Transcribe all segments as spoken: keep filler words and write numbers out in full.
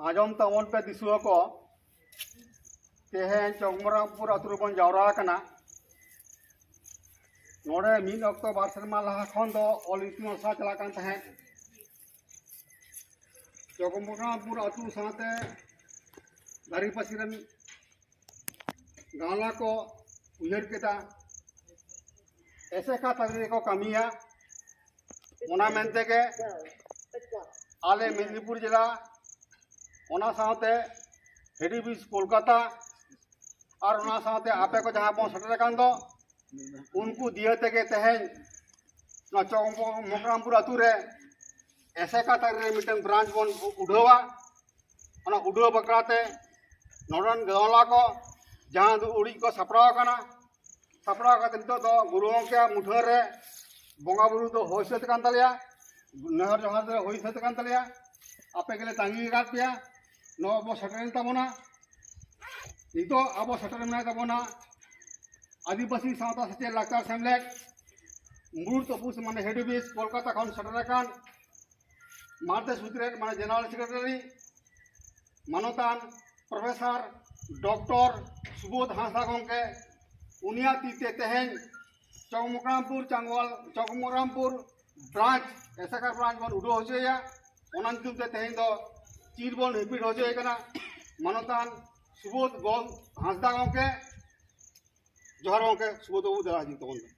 ᱟᱸᱡᱚᱢ ᱛᱟᱵᱚᱱ ᱯᱮ ᱫᱤᱥᱩᱣᱟᱹ ᱠᱚ, ᱛᱮᱦᱮᱧ ᱪᱚᱠᱢᱚᱨᱟᱢᱯᱩᱨ ᱟᱹᱛᱩ ᱨᱮᱵᱚᱱ ᱡᱟᱣᱨᱟ ᱟᱠᱟᱱᱟ᱾ ᱱᱚᱰᱮ ᱢᱤᱫ ᱚᱠᱛᱚ ᱵᱟᱨ ᱥᱮᱨᱢᱟ ᱞᱟᱦᱟ ᱠᱷᱚᱱ ᱫᱚ ᱚᱞ ᱤᱛᱩᱱ ᱟᱥᱲᱟ ᱪᱟᱞᱟᱜ ᱠᱟᱱ ᱛᱟᱦᱮᱸᱫ᱾ ᱪᱚᱠᱢᱚᱨᱟᱢᱯᱩᱨ ᱟᱹᱛᱩ ᱥᱟᱶᱛᱮ ᱫᱟᱨᱤᱯᱟᱹᱥᱤ ᱨᱮᱱ ᱜᱟᱶᱞᱟ ᱠᱚ ᱩᱭᱦᱟᱹᱨ ᱠᱮᱫᱟ, ᱮᱥᱮᱠᱟ ᱛᱟᱹᱨᱤ ᱨᱮᱠᱚ ᱠᱟᱹᱢᱤᱭᱟ᱾ ᱚᱱᱟ ᱢᱮᱱᱛᱮ ᱜᱮ ᱟᱞᱮ ᱢᱮᱫᱽᱱᱤᱯᱩᱨ ᱡᱮᱞᱟ, ᱚᱱᱟ ᱥᱟᱶᱛᱮ ᱦᱮᱰ ᱚᱯᱷᱤᱥ ᱠᱳᱞᱠᱟᱛᱟ, ᱟᱨ ᱚᱱᱟ ᱥᱟᱶᱛᱮ ᱟᱯᱮ ᱠᱚ ᱡᱟᱦᱟᱸ ᱵᱚᱱ ᱥᱮᱴᱮᱨ ᱟᱠᱟᱱ ᱫᱚ, ᱩᱱᱠᱩ ᱫᱤᱭᱟᱹ ᱛᱮᱜᱮ ᱛᱮᱦᱮᱧ ᱱᱚᱣᱟ ᱪᱚᱠ ᱢᱚᱠᱨᱟᱢᱯᱩᱨ ᱟᱹᱛᱩ ᱨᱮ ᱮᱥᱮᱠᱟ ᱛᱟᱹᱨᱤ ᱨᱮ ᱢᱤᱫᱴᱟᱝ ᱵᱨᱟᱧᱪ ᱵᱚᱱ ᱩᱰᱷᱟᱹᱣᱟ᱾ ᱚᱱᱟ ᱩᱰᱷᱟᱹᱣ ᱵᱟᱠᱷᱨᱟ ᱛᱮ ᱱᱚᱰᱮᱱ ᱜᱟᱶᱞᱟ ᱠᱚ ᱡᱟᱦᱟᱸ ᱫᱚ ᱩᱲᱤᱡ ᱠᱚ ᱥᱟᱯᱲᱟᱣ ᱟᱠᱟᱱᱟ, ᱥᱟᱯᱲᱟᱣ ᱠᱟᱛᱮ ᱱᱤᱛᱚᱜ ᱫᱚ ᱜᱩᱨᱩ ᱜᱚᱢᱠᱮᱭᱟᱜ ᱢᱩᱴᱷᱟᱹᱱ ᱨᱮ ᱵᱚᱸᱜᱟ ᱵᱩᱨᱩ ᱫᱚ ᱦᱩᱭ ᱥᱟᱹᱛ ᱟᱠᱟᱱ ᱛᱟᱞᱮᱭᱟ, ᱱᱮᱦᱚᱨ ᱡᱚᱦᱟᱨ ᱫᱚ ᱦᱩᱭ ᱥᱟᱹᱛ ᱟᱠᱟᱱ ᱛᱟᱞᱮᱭᱟ᱾ ᱟᱯᱮ ᱜᱮᱞᱮ ᱛᱟᱺᱜᱤ ᱟᱠᱟᱫ ᱯᱮᱭᱟ, ᱱᱚᱣᱟ ᱵᱚ ᱥᱮᱴᱮᱨᱮᱱ ᱛᱟᱵᱚᱱᱟ᱾ ᱱᱤᱛᱚᱜ ᱟᱵᱚ ᱥᱮᱴᱮᱨ ᱢᱮᱱᱟᱭ ᱛᱟᱵᱚᱱᱟ ᱟᱹᱫᱤᱵᱟᱹᱥᱤ ᱥᱟᱶᱛᱟ ᱥᱮᱪᱮᱫ ᱞᱟᱠᱪᱟᱨ ᱥᱮᱢᱞᱮᱫ ᱢᱩᱬ ᱛᱚᱯᱩ ᱥᱮ ᱢᱟᱱᱮ ᱦᱮᱰ ᱚᱯᱷᱤᱥ ᱠᱳᱞᱠᱟᱛᱟ ᱠᱷᱚᱱ ᱥᱮᱴᱮᱨ ᱟᱠᱟᱱ ᱢᱟᱨᱛᱮ ᱥᱩᱛᱨᱮᱛ ᱢᱟᱱᱮ ᱡᱮᱱᱟᱨᱮᱞ ᱥᱮᱠᱨᱮᱴᱟᱨᱤ ᱢᱟᱱᱚᱛᱟᱱ ᱯᱨᱚᱯᱷᱮᱥᱚᱨ ᱰᱚᱠᱴᱚᱨ ᱥᱩᱵᱳᱫᱷ ᱦᱟᱸᱥᱫᱟ ᱜᱚᱢᱠᱮ, ᱩᱱᱤᱭᱟᱜ ᱛᱤ ᱛᱮ ᱛᱮᱦᱮᱧ ᱪᱚᱠᱢᱚᱠᱨᱟᱢᱯᱩᱨ ᱪᱟᱝᱜᱚᱞ, ᱪᱚᱠᱢᱚᱠᱨᱟᱢᱯᱩᱨ ᱵᱨᱟᱧᱪ, ᱮᱥᱮᱠᱟ ᱵᱨᱟᱧᱪ ᱵᱚᱱ ᱩᱰᱷᱟᱹᱣ ᱦᱚᱪᱚᱭᱟ᱾ ᱚᱱᱟ ᱧᱩᱛᱩᱢ ᱛᱮ ᱛᱮᱦᱮᱧ ᱫᱚ ᱪᱤᱨ ᱵᱚᱱ ᱦᱤᱯᱤᱲ ᱦᱚᱪᱚᱭᱮ ᱠᱟᱱᱟ᱾ ᱢᱟᱱᱚᱛᱟᱱ ᱥᱩᱵᱳᱫᱷ ᱜᱚ-, ᱦᱟᱸᱥᱫᱟ ᱜᱚᱢᱠᱮ, ᱡᱚᱦᱟᱨ ᱜᱚᱢᱠᱮ, ᱥᱩᱵᱳᱫᱷ ᱵᱟᱹᱵᱩ ᱫᱮᱞᱟ ᱦᱤᱡᱩᱜ ᱛᱟᱵᱚᱱ ᱢᱮ᱾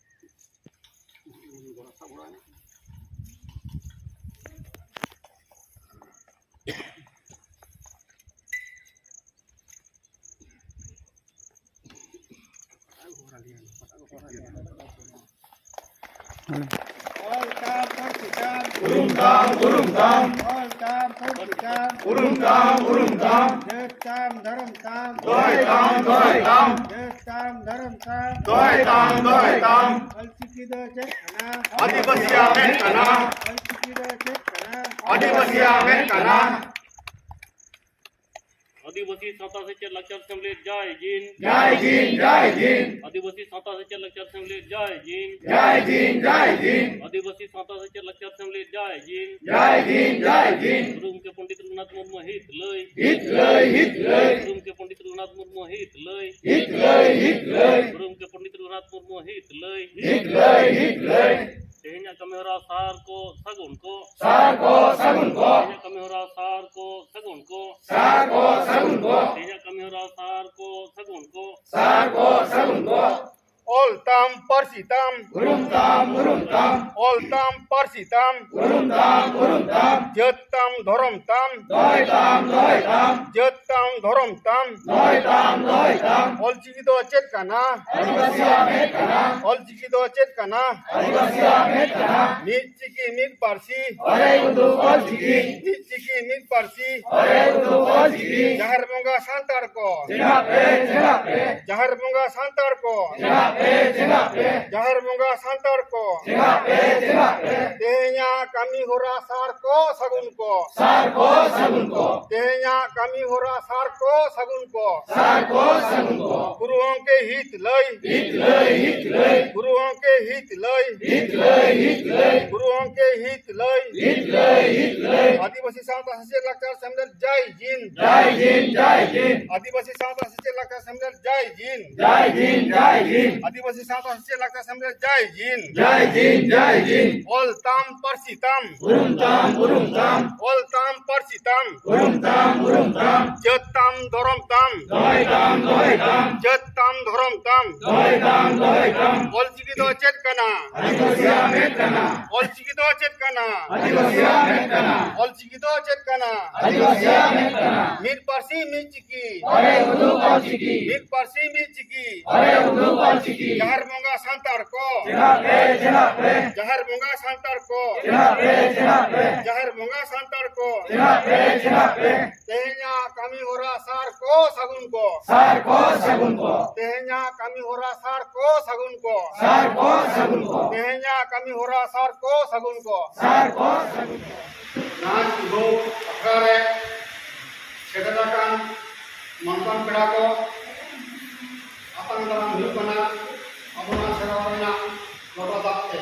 ᱚᱞ ᱛᱟᱢ ᱯᱟᱹᱨᱥᱤ ᱛᱟᱢ᱾ ᱩᱨᱩᱢ ᱛᱟᱢ, ᱩᱨᱩᱢ ᱛᱟᱢ᱾ ᱚᱞ ᱛᱟᱢ ᱯᱟᱹᱨᱥᱤ ᱛᱟᱢ᱾ ᱩᱨᱩᱢ ᱛᱟᱢ, ᱩᱨᱩᱢ ᱛᱟᱢ᱾ ᱡᱟᱹᱛ ᱛᱟᱢ, ᱫᱷᱚᱨᱚᱢ ᱛᱟᱢ᱾ ᱫᱚᱦᱚᱭ ᱛᱟᱢ, ᱫᱚᱦᱚᱭ ᱛᱟᱢ᱾ ᱡᱟᱹᱛ ᱛᱟᱢ, ᱫᱷᱚᱨᱚᱢ ᱛᱟᱢ᱾ ᱫᱚᱦᱚᱭ ᱛᱟᱢ, ᱫᱚᱦᱚᱭ ᱛᱟᱢ᱾ ᱚᱞᱪᱤᱠᱤ ᱫᱚ ᱪᱮᱫ ᱠᱟᱱᱟ? ᱟᱹᱫᱤᱵᱟᱹᱥᱤᱭᱟᱜ ᱢᱮᱫ ᱠᱟᱱᱟ᱾ ᱚᱞᱪᱤᱠᱤ ᱫᱚ ᱪᱮᱫ ᱠᱟᱱᱟ? ᱟᱹᱫᱤᱵᱟᱹᱥᱤ ᱥᱟᱶᱛᱟ ᱥᱮᱪᱮᱫ ᱞᱟᱠᱪᱟᱨ ᱥᱮᱢᱞᱮᱫ ᱡᱟᱭ ᱡᱤᱱ᱾ ᱡᱟᱭ ᱡᱤᱱ, ᱡᱟᱭ ᱡᱤᱱ᱾ ᱟᱹᱫᱤᱵᱟᱹᱥᱤ ᱥᱟᱶᱛᱟ ᱥᱮᱪᱮᱫ ᱞᱟᱠᱪᱟᱨ ᱥᱮᱢᱞᱮᱫ ᱡᱟᱭ ᱡᱤᱱ᱾ ᱡᱟᱭ ᱡᱤᱱ, ᱡᱟᱭ ᱡᱤᱱ᱾ ᱟᱹᱫᱤᱵᱟᱹᱥᱤ ᱥᱟᱶᱛᱟ ᱥᱮᱪᱮᱫ ᱞᱟᱠᱪᱟᱨ ᱥᱮᱢᱞᱮᱫ ᱡᱟᱭ ᱡᱤᱱ᱾ ᱡᱟᱭ ᱡᱤᱱ, ᱡᱟᱭ ᱡᱤᱱ᱾ ᱜᱩᱨᱩ ᱜᱚᱢᱠᱮ ᱯᱚᱱᱰᱤᱛ ᱨᱚᱜᱷᱩᱱᱟᱛᱷ ᱢᱩᱨᱢᱩ ᱦᱤᱛ ᱞᱟᱹᱭ᱾ ᱦᱤᱛ ᱞᱟᱹᱭ, ᱦᱤᱛ ᱞᱟᱹᱭ᱾ ᱜᱩᱨᱩ ᱜᱚᱢᱠᱮ ᱯᱚᱱᱰᱤᱛ ᱨᱚᱜᱷᱩᱱᱟᱛᱷ ᱢᱩᱨᱢᱩ ᱦᱤᱛ ᱞᱟᱹᱭ᱾ ᱦᱤᱛ ᱞᱟᱹᱭ, ᱦᱤᱛ ᱞᱟᱹᱭ᱾ ᱜᱩᱨᱩ ᱜᱚᱢᱠᱮ ᱯᱚᱱᱰᱤᱛ ᱨᱚᱜᱷᱩᱱᱟᱛᱷ ᱢᱩᱨᱢᱩ ᱦᱤᱛ ᱞᱟᱹᱭ᱾ ᱦᱤᱛ ᱞᱟᱹᱭ, ᱦᱤᱛ ᱞᱟᱹᱭ᱾ ᱛᱮᱦᱮᱧᱟᱜ ᱠᱟᱹᱢᱤ ᱦᱚᱨᱟ ᱥᱟᱨ ᱠᱚ ᱥᱟᱹᱜᱩᱱ ᱠᱚ᱾ ᱥᱟᱨ ᱠᱚ ᱥᱟᱹᱜᱩᱱ ᱠᱚ᱾ ᱛᱮᱦᱮᱧᱟᱜ ᱠᱟᱹᱢᱤ ᱦᱚᱨᱟ ᱥᱟᱨ ᱠᱚ ᱥᱟᱹᱜᱩᱱ ᱠᱚ᱾ ᱥᱟᱨ ᱠᱚ ᱥᱟᱹᱜᱩᱱ ᱠᱚ᱾ ᱛᱮᱦᱮᱧᱟᱜ ᱠᱟᱹᱢᱤ ᱦᱚᱨᱟ ᱥᱟᱨ ᱠᱚ ᱥᱟᱹᱜᱩᱱ ᱠᱚ᱾ ᱥᱟᱨ ᱠᱚ ᱥᱟᱹᱜᱩᱱ ᱠᱚ᱾ ᱚᱞ ᱛᱟᱢ, ᱯᱟᱹᱨᱥᱤ ᱛᱟᱢ, ᱩᱨᱩᱢ ᱛᱟᱢ, ᱩᱨᱩᱢ ᱛᱟᱢ, ᱚᱞ ᱛᱟᱢ, ᱯᱟᱹᱨᱥᱤ ᱛᱟᱢ, ᱩᱨᱩᱢ ᱛᱟᱢ, ᱩᱨᱩᱢ ᱛᱟᱢ, ᱡᱟᱹᱛ ᱛᱟᱢ, ᱫᱷᱚᱨᱚᱢ ᱛᱟᱢ, ᱫᱚᱦᱚᱭ ᱛᱟᱢ, ᱫᱚᱦᱚᱭ ᱛᱟᱢ, ᱡᱟᱹᱛ ᱛᱟᱢ, ᱫᱷᱚᱨᱚᱢ ᱛᱟᱢ, ᱫᱚᱦᱚᱭ ᱛᱟᱢ, ᱫᱚᱦᱚᱭ ᱛᱟᱢ᱾ ᱚᱞᱪᱤᱠᱤ ᱫᱚ ᱪᱮᱫ ᱠᱟᱱᱟ? ᱟᱹᱫᱤᱵᱟᱹᱥᱤᱭᱟᱜ ᱢᱮᱫ ᱠᱟᱱᱟ᱾ ᱚᱞᱪᱤᱠᱤ ᱫᱚ ᱪᱮᱫ ᱠᱟᱱᱟ? ᱟᱹᱫᱤᱵᱟᱹᱥᱤᱭᱟᱜ ᱢᱮᱫ ᱠᱟᱱᱟ᱾ ᱢᱤᱫ ᱪᱤᱠᱤ, ᱢᱤᱫ ᱯᱟᱹᱨᱥᱤ᱾ ᱚᱞᱮ ᱩᱫᱩᱜ ᱚᱞᱪᱤᱠᱤ᱾ ᱢᱤᱫ ᱪᱤᱠᱤ, ᱢᱤᱫ ᱯᱟᱹᱨᱥᱤ᱾ ᱚᱞᱮ ᱩᱫᱩᱜ ᱚᱞᱪᱤᱠᱤ᱾ ᱡᱟᱦᱮᱨ ᱵᱚᱸᱜᱟ ᱥᱟᱱᱛᱟᱲ ᱠᱚ᱾ ᱪᱮᱸᱜᱷᱟᱜ ᱯᱮ, ᱪᱮᱸᱜᱷᱟᱜ ᱯᱮ᱾ ᱡᱟᱦᱮᱨ ᱵᱚᱸᱜᱟ ᱥᱟᱱᱛᱟᱲ ᱠᱚ᱾ ᱪᱮᱸᱜᱷᱟᱜ ᱯᱮ, ᱪᱮᱸᱜᱷᱟᱜ ᱯᱮ᱾ ᱡᱟᱦᱮᱨ ᱵᱚᱸᱜᱟ ᱥᱟᱱᱛᱟᱲ ᱠᱚ᱾ ᱪᱮᱸᱜᱷᱟᱜ ᱯᱮ, ᱪᱮᱸᱜᱷᱟᱜ ᱯᱮ᱾ ᱛᱮᱦᱮᱧᱟᱜ ᱠᱟᱹᱢᱤ ᱦᱚᱨᱟ ᱥᱟᱨ ᱠᱚ ᱥᱟᱹᱜᱩᱱ ᱠᱚ᱾ ᱥᱟᱨ ᱠᱚ ᱥᱟᱹᱜᱩᱱ ᱠᱚ᱾ ᱛᱮᱦᱮᱧᱟᱜ ᱠᱟᱹᱢᱤ ᱦᱚᱨᱟ ᱥᱟᱨ ᱠᱚ ᱥᱟᱹᱜᱩᱱ ᱠᱚ᱾ ᱥᱟᱨ ᱠᱚ ᱥᱟᱹᱜᱩᱱ ᱠᱚ᱾ ᱜᱩᱨᱩ ᱜᱚᱢᱠᱮ ᱦᱤᱛ ᱞᱟᱹᱭ᱾ ᱦᱤᱛ ᱞᱟᱹᱭ, ᱦᱤᱛ ᱞᱟᱹᱭ᱾ ᱜᱩᱨᱩ ᱜᱚᱢᱠᱮ ᱦᱤᱛ ᱞᱟᱹᱭ᱾ ᱦᱤᱛ ᱞᱟᱹᱭ, ᱦᱤᱛ ᱞᱟᱹᱭ᱾ ᱜᱩᱨᱩ ᱜᱚᱢᱠᱮ ᱦᱤᱛ ᱞᱟᱹᱭ᱾ ᱦᱤᱛ ᱞᱟᱹᱭ, ᱦᱤᱛ ᱞᱟᱹᱭ᱾ ᱟᱹᱫᱤᱵᱟᱹᱥᱤ ᱥᱟᱶᱛᱟ ᱥᱮᱪᱮᱫ ᱞᱟᱠᱪᱟᱨ ᱥᱮᱢᱞᱮᱫ ᱡᱟᱭ ᱡᱤᱱ᱾ ᱡᱟᱭ ᱡᱤᱱ, ᱡᱟᱭ ᱡᱤᱱ᱾ ᱟᱹᱫᱤᱵᱟᱹᱥᱤ ᱥᱟᱶᱛᱟ ᱥᱮᱪᱮᱫ ᱞᱟᱠᱪᱟᱨ ᱥᱮᱢᱞᱮᱫ ᱡᱟᱭ ᱡᱤᱱ᱾ ᱡᱟᱭ ᱡᱤᱱ, ᱡᱟᱭ ᱡᱤᱱ᱾ ᱟᱹᱫᱤᱵᱟᱹᱥᱤ ᱥᱟᱶᱛᱟ ᱥᱮᱪᱮᱫ ᱞᱟᱠᱪᱟᱨ ᱥᱮᱢᱞᱮᱫ ᱡᱟᱭ ᱡᱤᱱ᱾ ᱡᱟᱭ ᱡᱤᱱ, ᱡᱟᱭ ᱡᱤᱱ᱾ ᱚᱞ ᱛᱟᱢ, ᱯᱟᱹᱨᱥᱤ ᱛᱟᱢ᱾ ᱩᱨᱩᱢ ᱛᱟᱢ, ᱩᱨᱩᱢ ᱛᱟᱢ᱾ ᱚᱞ ᱛᱟᱢ, ᱯᱟᱹᱨᱥᱤ ᱛᱟᱢ᱾ ᱩᱨᱩᱢ ᱛᱟᱢ, ᱩᱨᱩᱢ ᱛᱟᱢ᱾ ᱡᱟᱹᱛ ᱛᱟᱢ, ᱫᱷᱚᱨᱚᱢ ᱛᱟᱢ᱾ ᱫᱚᱦᱚᱭ ᱛᱟᱢ, ᱫᱚᱦᱚᱭ ᱛᱟᱢ᱾ ᱡᱟᱹᱛ ᱛᱟᱢ, ᱫᱷᱚᱨᱚᱢ ᱛᱟᱢ᱾ ᱫᱚᱦᱚᱭ ᱛᱟᱢ, ᱫᱚᱦᱚᱭ ᱛᱟᱢ᱾ ᱚᱞᱪᱤᱠᱤ ᱫᱚ ᱪᱮᱫ ᱠᱟᱱᱟ? ᱟᱹᱫᱤᱵᱟᱹᱥᱤᱭᱟᱜ ᱢᱮᱫ ᱠᱟᱱᱟ᱾ ᱚᱞᱪᱤᱠᱤ ᱫᱚ ᱪᱮᱫ ᱠᱟᱱᱟ? ᱟᱹᱫᱤᱵᱟᱹᱥᱤᱭᱟᱜ ᱢᱮᱫ ᱠᱟᱱᱟ᱾ ᱚᱞᱪᱤᱠᱤ ᱫᱚ ᱪᱮᱫ ᱠᱟᱱᱟ? ᱟᱹᱫᱤᱵᱟᱹᱥᱤᱭᱟᱜ ᱢᱮᱫ ᱠᱟᱱᱟ᱾ ᱢᱤᱫ ᱯᱟᱹᱨᱥᱤ ᱢᱤᱫ ᱪᱤᱠᱤ᱾ ᱚᱞᱮ ᱩᱫᱩᱜ ᱚᱞᱪᱤᱠᱤ᱾ ᱢᱤᱫ ᱯᱟᱹᱨᱥᱤ ᱢᱤᱫ ᱪᱤᱠᱤ᱾ ᱚᱞᱮ ᱩᱫᱩᱜ ᱚᱞᱪᱤᱠᱤ᱾ ᱡᱟᱦᱮᱨ ᱵᱚᱸᱜᱟ ᱥᱟᱱᱛᱟᱲ ᱠᱚ᱾ ᱪᱮᱸᱜᱷᱟᱜ ᱯᱮ, ᱪᱮᱸᱜᱷᱟᱜ ᱯᱮ᱾ ᱡᱟᱦᱮᱨ ᱵᱚᱸᱜᱟ ᱥᱟᱱᱛᱟᱲ ᱠᱚ᱾ ᱪᱮᱸᱜᱷᱟᱜ ᱯᱮ, ᱪᱮᱸᱜᱷᱟᱜ ᱯᱮ᱾ ᱡᱟᱦᱮᱨ ᱵᱚᱸᱜᱟ ᱥᱟᱱᱛᱟᱲ ᱠᱚ᱾ ᱪᱮᱸᱜᱷᱟᱜ ᱯᱮ, ᱪᱮᱸᱜᱷᱟᱜ ᱯᱮ᱾ ᱛᱮᱦᱮᱧᱟᱜ ᱠᱟᱹᱢᱤ ᱦᱚᱨᱟ ᱥᱟᱨ ᱠᱚ ᱥᱟᱹᱜᱩᱱ ᱠᱚ᱾ ᱥᱟᱨ ᱠᱚ ᱥᱟᱹᱜᱩᱱ ᱠᱚ᱾ ᱛᱮᱦᱮᱧᱟᱜ ᱠᱟᱹᱢᱤ ᱦᱚᱨᱟ ᱥᱟᱨ ᱠᱚ ᱥᱟᱹᱜᱩᱱ ᱠᱚ᱾ ᱥᱟᱨ ᱠᱚ ᱥᱟᱹᱜᱩᱱ ᱠᱚ᱾ ᱛᱮᱦᱮᱧᱟᱜ ᱠᱟᱹᱢᱤ ᱦᱚᱨᱟ ᱥᱟᱨ ᱠᱚ ᱥᱟᱹᱜᱩᱱ ᱠᱚ᱾ ᱥᱟᱨ ᱠᱚ ᱥᱟᱹᱜᱩᱱ ᱠᱚ᱾ ᱱᱟᱦᱟᱜ ᱩᱰᱷᱟᱹᱣ ᱟᱠᱷᱲᱟ ᱨᱮ ᱥᱮᱴᱮᱨ ᱟᱠᱟᱱ ᱢᱟᱱᱚᱛᱟᱱ ᱯᱮᱲᱟ ᱠᱚ, ᱟᱛᱟᱝ ᱫᱟᱨᱟᱢ ᱦᱩᱭᱩᱜ ᱠᱟᱱᱟ ᱟᱵᱚᱱᱟᱜ ᱥᱮᱨᱣᱟ ᱨᱮᱱᱟᱜ ᱞᱚᱴᱟ ᱫᱟᱜ ᱛᱮ᱾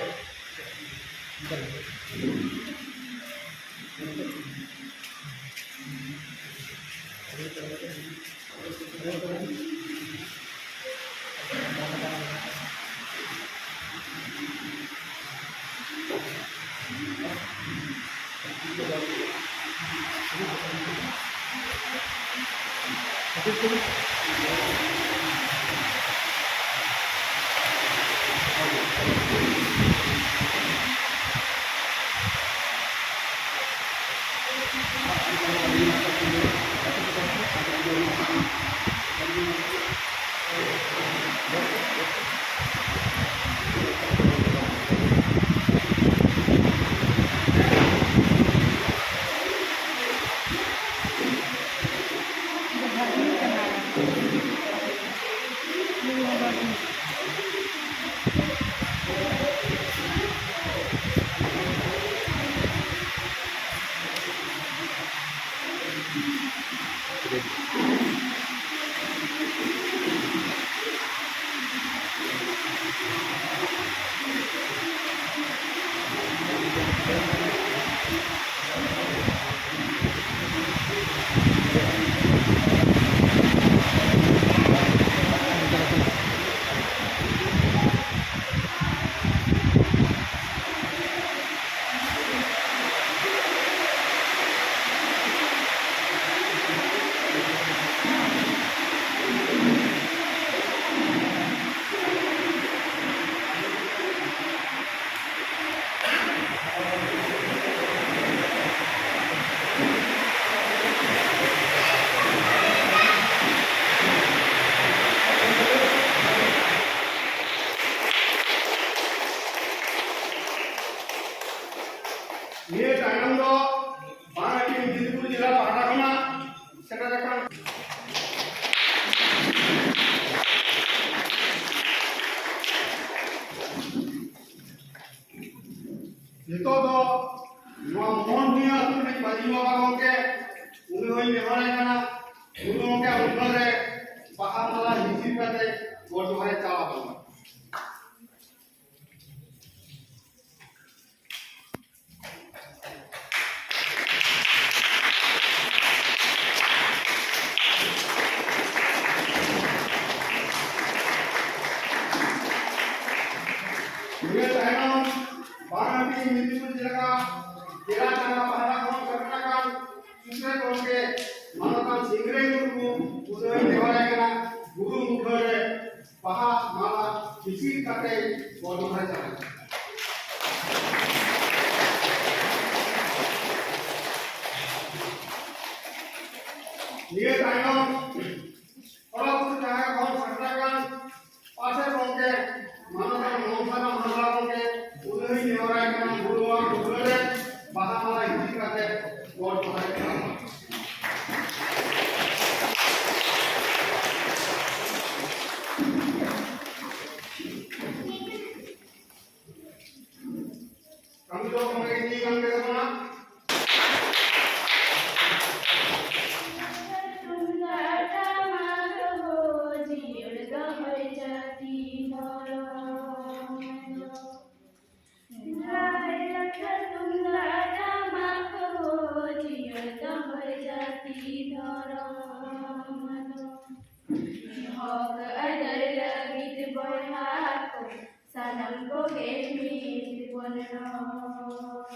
ᱱᱤᱭᱟᱹ ᱛᱟᱭᱱᱚᱢ ᱫᱚ ᱵᱟᱝ ᱟᱹᱠᱤᱱ ᱢᱮᱫᱤᱱᱤᱯᱩᱨ ᱡᱮᱞᱟ ᱯᱟᱦᱴᱟ ᱠᱷᱚᱱᱟᱜ ᱥᱮᱴᱮᱨ ᱟᱠᱟᱱ᱾ ᱱᱤᱛᱚᱜ ᱫᱚ ᱱᱚᱣᱟ ᱢᱳᱦᱚᱱ ᱵᱷᱩᱭᱟᱹ ᱟᱹᱛᱩ ᱨᱤᱱᱤᱡ ᱢᱟᱹᱡᱷᱤ ᱵᱟᱵᱟ ᱜᱚᱢᱠᱮ, ᱩᱱᱤ ᱦᱚᱸᱧ ᱱᱮᱦᱚᱨᱟᱭ ᱠᱟᱱᱟ, ᱜᱩᱨᱩ ᱜᱚᱢᱠᱮ ᱩᱫᱽᱵᱳᱫᱷᱚᱱ ᱨᱮ ᱵᱟᱦᱟ ᱢᱟᱞᱟ ᱦᱤᱥᱤᱫ ᱠᱟᱛᱮ ᱜᱚᱰ ᱡᱚᱦᱟᱨᱮ ᱪᱟᱞ ᱟᱵᱚᱱᱟ᱾ ᱜᱚᱢᱠᱮ ᱢᱟᱱᱚᱛᱟᱱ ᱥᱤᱝᱨᱟᱹᱭ ᱢᱩᱨᱢᱩ ᱩᱫᱟᱹᱭ ᱱᱮᱦᱚᱨᱟᱭ ᱠᱟᱱᱟ ᱜᱩᱨᱩ ᱢᱩᱴᱷᱟᱹᱱ ᱨᱮ ᱵᱟᱦᱟ ᱢᱟᱞᱟ ᱦᱤᱥᱤᱫ ᱠᱟᱛᱮ ᱜᱚᱰ ᱡᱚᱦᱟᱨ ᱪᱟᱞᱟᱜ᱾ ᱱᱤᱭᱟᱹ ᱛᱟᱭᱚᱢ ᱚᱲᱟᱜ ᱠᱚ ᱡᱟᱦᱟᱸ ᱠᱷᱚᱱ ᱥᱮᱴᱮᱨ ᱟᱠᱟᱱ ᱯᱟᱥᱮ ᱜᱚᱢᱠᱮ ᱢᱟᱱᱚᱛᱟᱱ ᱢᱚᱱᱥᱟᱱᱟᱢ ᱦᱟᱸᱥᱫᱟ ᱜᱚᱢᱠᱮ ᱩᱱᱤ ᱱᱮᱦᱚᱨᱟᱭ ᱠᱟᱱᱟ ᱜᱩᱨᱩᱣᱟᱜ ᱢᱩᱴᱷᱟᱹᱱ ᱨᱮ ᱵᱟᱦᱟ ᱢᱟᱞᱟ ᱦᱤᱥᱤᱫ ᱠᱟᱛᱮ ᱜᱚᱰ ᱡᱚᱦᱟᱨ ᱪᱟᱞᱟᱜ᱾ ᱠᱟᱹᱢᱤ ᱫᱚ ᱚᱱᱠᱟ ᱜᱮ ᱤᱫᱤ ᱠᱟᱱ ᱜᱮ ᱛᱟᱵᱚᱱᱟ᱾ ᱛᱩᱢᱫᱟᱜ ᱴᱟᱢᱟᱠ ᱦᱚᱸ ᱡᱤᱭᱟᱹᱲ ᱫᱚᱦᱚᱭ ᱡᱟᱹᱛᱤ ᱫᱷᱚᱨᱚᱢ ᱫᱚ᱾ ᱞᱟᱭ ᱞᱟᱠᱪᱟᱨ ᱛᱩᱢᱫᱟᱜ ᱴᱟᱢᱟᱠ ᱦᱚᱸ ᱡᱤᱭᱟᱹᱲ ᱫᱚᱦᱚᱭ ᱡᱟᱹᱛᱤ ᱫᱷᱚᱨᱚᱢ ᱫᱚ᱾ ᱦᱚᱠ ᱟᱹᱭᱫᱟᱹᱨ ᱞᱟᱹᱜᱤᱫ ᱵᱚᱭᱦᱟ ᱠᱚ ᱥᱟᱱᱟᱢ ᱠᱚᱜᱮ ᱢᱤᱫ ᱵᱚᱱ ᱨᱚᱲ᱾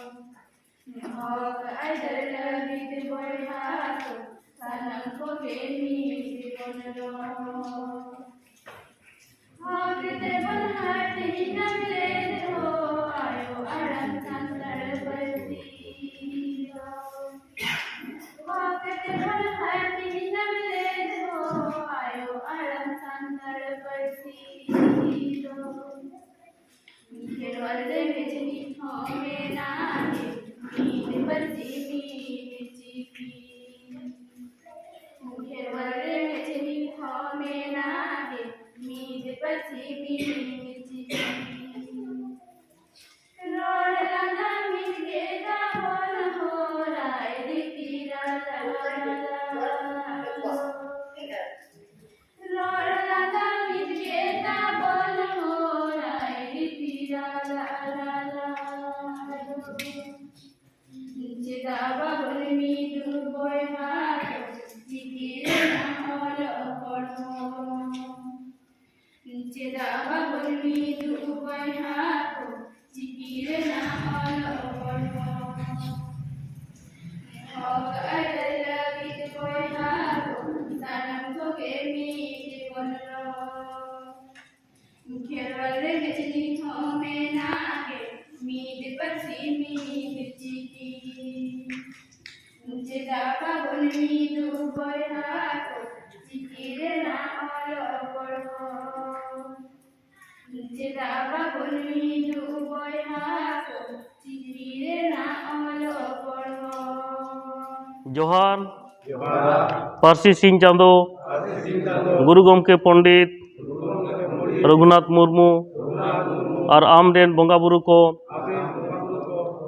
ᱦᱚᱠ ᱟᱹᱭᱫᱟᱹᱨ ᱞᱟᱹᱜᱤᱫ ᱵᱚᱭᱦᱟ ᱠᱚ ᱥᱟᱱᱟᱢ ᱠᱚᱜᱮ ᱢᱤᱫ ᱵᱚᱱ ᱨᱚᱲ᱾ ᱦᱚᱠ ᱛᱮᱵᱚᱱ ᱦᱟᱹᱴᱤᱧ ᱧᱟᱢ ᱞᱮᱫ ᱦᱚᱸ ᱟᱭᱳ ᱟᱲᱟᱝ ᱥᱟᱱᱛᱟᱲ ᱯᱟᱹᱨᱥᱤ ᱫᱚ᱾ ᱦᱚᱠ ᱛᱮᱵᱚᱱ ᱦᱟᱹᱴᱤᱧ ᱧᱟᱢ ᱞᱮᱫ ᱦᱚᱸ ᱟᱭᱳ ᱟᱲᱟᱝ ᱥᱟᱱᱛᱟᱲ ᱯᱟᱹᱨᱥᱤ ᱫᱚ᱾ ᱠᱷᱮᱨᱣᱟᱞ ᱨᱮ ᱢᱮᱫ ᱱᱤᱛ ᱦᱚᱸ ᱢᱮᱱᱟᱜ ᱜᱮ, ᱢᱤᱫ ᱯᱟᱹᱨᱥᱤ ᱢᱤᱫ ᱪᱤᱠᱤ᱾ ᱠᱷᱮᱨᱣᱟᱞ ᱨᱮ ᱢᱮᱫ ᱱᱤᱛ ᱦᱚᱸ ᱢᱮᱱᱟᱜ ᱜᱮ, ᱢᱤᱫ ᱯᱟᱹᱨᱥᱤ ᱢᱤᱫ ᱪᱤᱠᱤ᱾ ᱨᱚᱲ ᱞᱟᱸᱫᱟ ᱢᱤᱫ ᱜᱮ ᱛᱟᱵᱚᱱ ᱦᱚᱨᱟ ᱤᱫᱤ ᱛᱤᱨᱟ ᱞᱟᱞᱟ᱾ ᱨᱚᱲ ᱞᱟᱸᱫᱟ ᱢᱤᱫ ᱜᱮ ᱛᱟᱵᱚᱱ ᱦᱚᱨᱟ ᱤᱫᱤ ᱛᱤᱨᱟ ᱞᱟᱞᱟ᱾ ᱪᱮᱫᱟᱜ ᱵᱟᱵᱚᱱ ᱢᱤᱫᱚᱜ ᱵᱚᱭᱦᱟ ᱠᱚ ᱪᱤᱠᱤ ᱨᱮᱱᱟᱜ ᱚᱞᱚᱜ ᱯᱚᱲᱦᱚᱱ? ᱪᱮᱫᱟᱜ ᱵᱟᱵᱚᱱ ᱢᱤᱫᱚᱜ ᱵᱚᱭᱦᱟ ᱠᱚ ᱪᱤᱠᱤ ᱨᱮᱱᱟᱜ ᱚᱞᱚᱜ ᱯᱚᱲᱦᱚᱱ? ᱦᱚᱠ ᱟᱹᱭᱫᱟᱹᱨ ᱪᱮᱫᱟᱜ ᱵᱟᱵᱚᱱ ᱢᱤᱫᱚᱜ ᱵᱚᱭᱦᱟ ᱠᱚ ᱪᱤᱠᱤ ᱨᱮᱱᱟᱜ ᱚᱞᱚᱜ ᱯᱚᱲᱦᱚᱱ? ᱪᱮᱫᱟᱜ ᱵᱟᱵᱚᱱ ᱢᱤᱫᱚᱜ ᱵᱚᱭᱦᱟ ᱠᱚ ᱪᱤᱠᱤ ᱨᱮᱱᱟᱜ ᱚᱞᱚᱜ ᱯᱚᱲᱦᱚᱱ? ᱡᱚᱦᱟᱨ᱾ ᱡᱚᱦᱟᱨ᱾ ᱯᱟᱹᱨᱥᱤ ᱥᱤᱧ ᱪᱟᱸᱫᱚ, ᱯᱟᱹᱨᱥᱤ ᱥᱤᱧ ᱪᱟᱸᱫᱚ, ᱜᱩᱨᱩ ᱜᱚᱢᱠᱮ ᱯᱚᱱᱰᱤᱛ ᱨᱚᱜᱷᱩᱱᱟᱛᱷ ᱢᱩᱨᱢᱩ ᱟᱨ ᱟᱢ ᱨᱮᱱ ᱵᱚᱸᱜᱟ ᱵᱩᱨᱩ ᱠᱚ,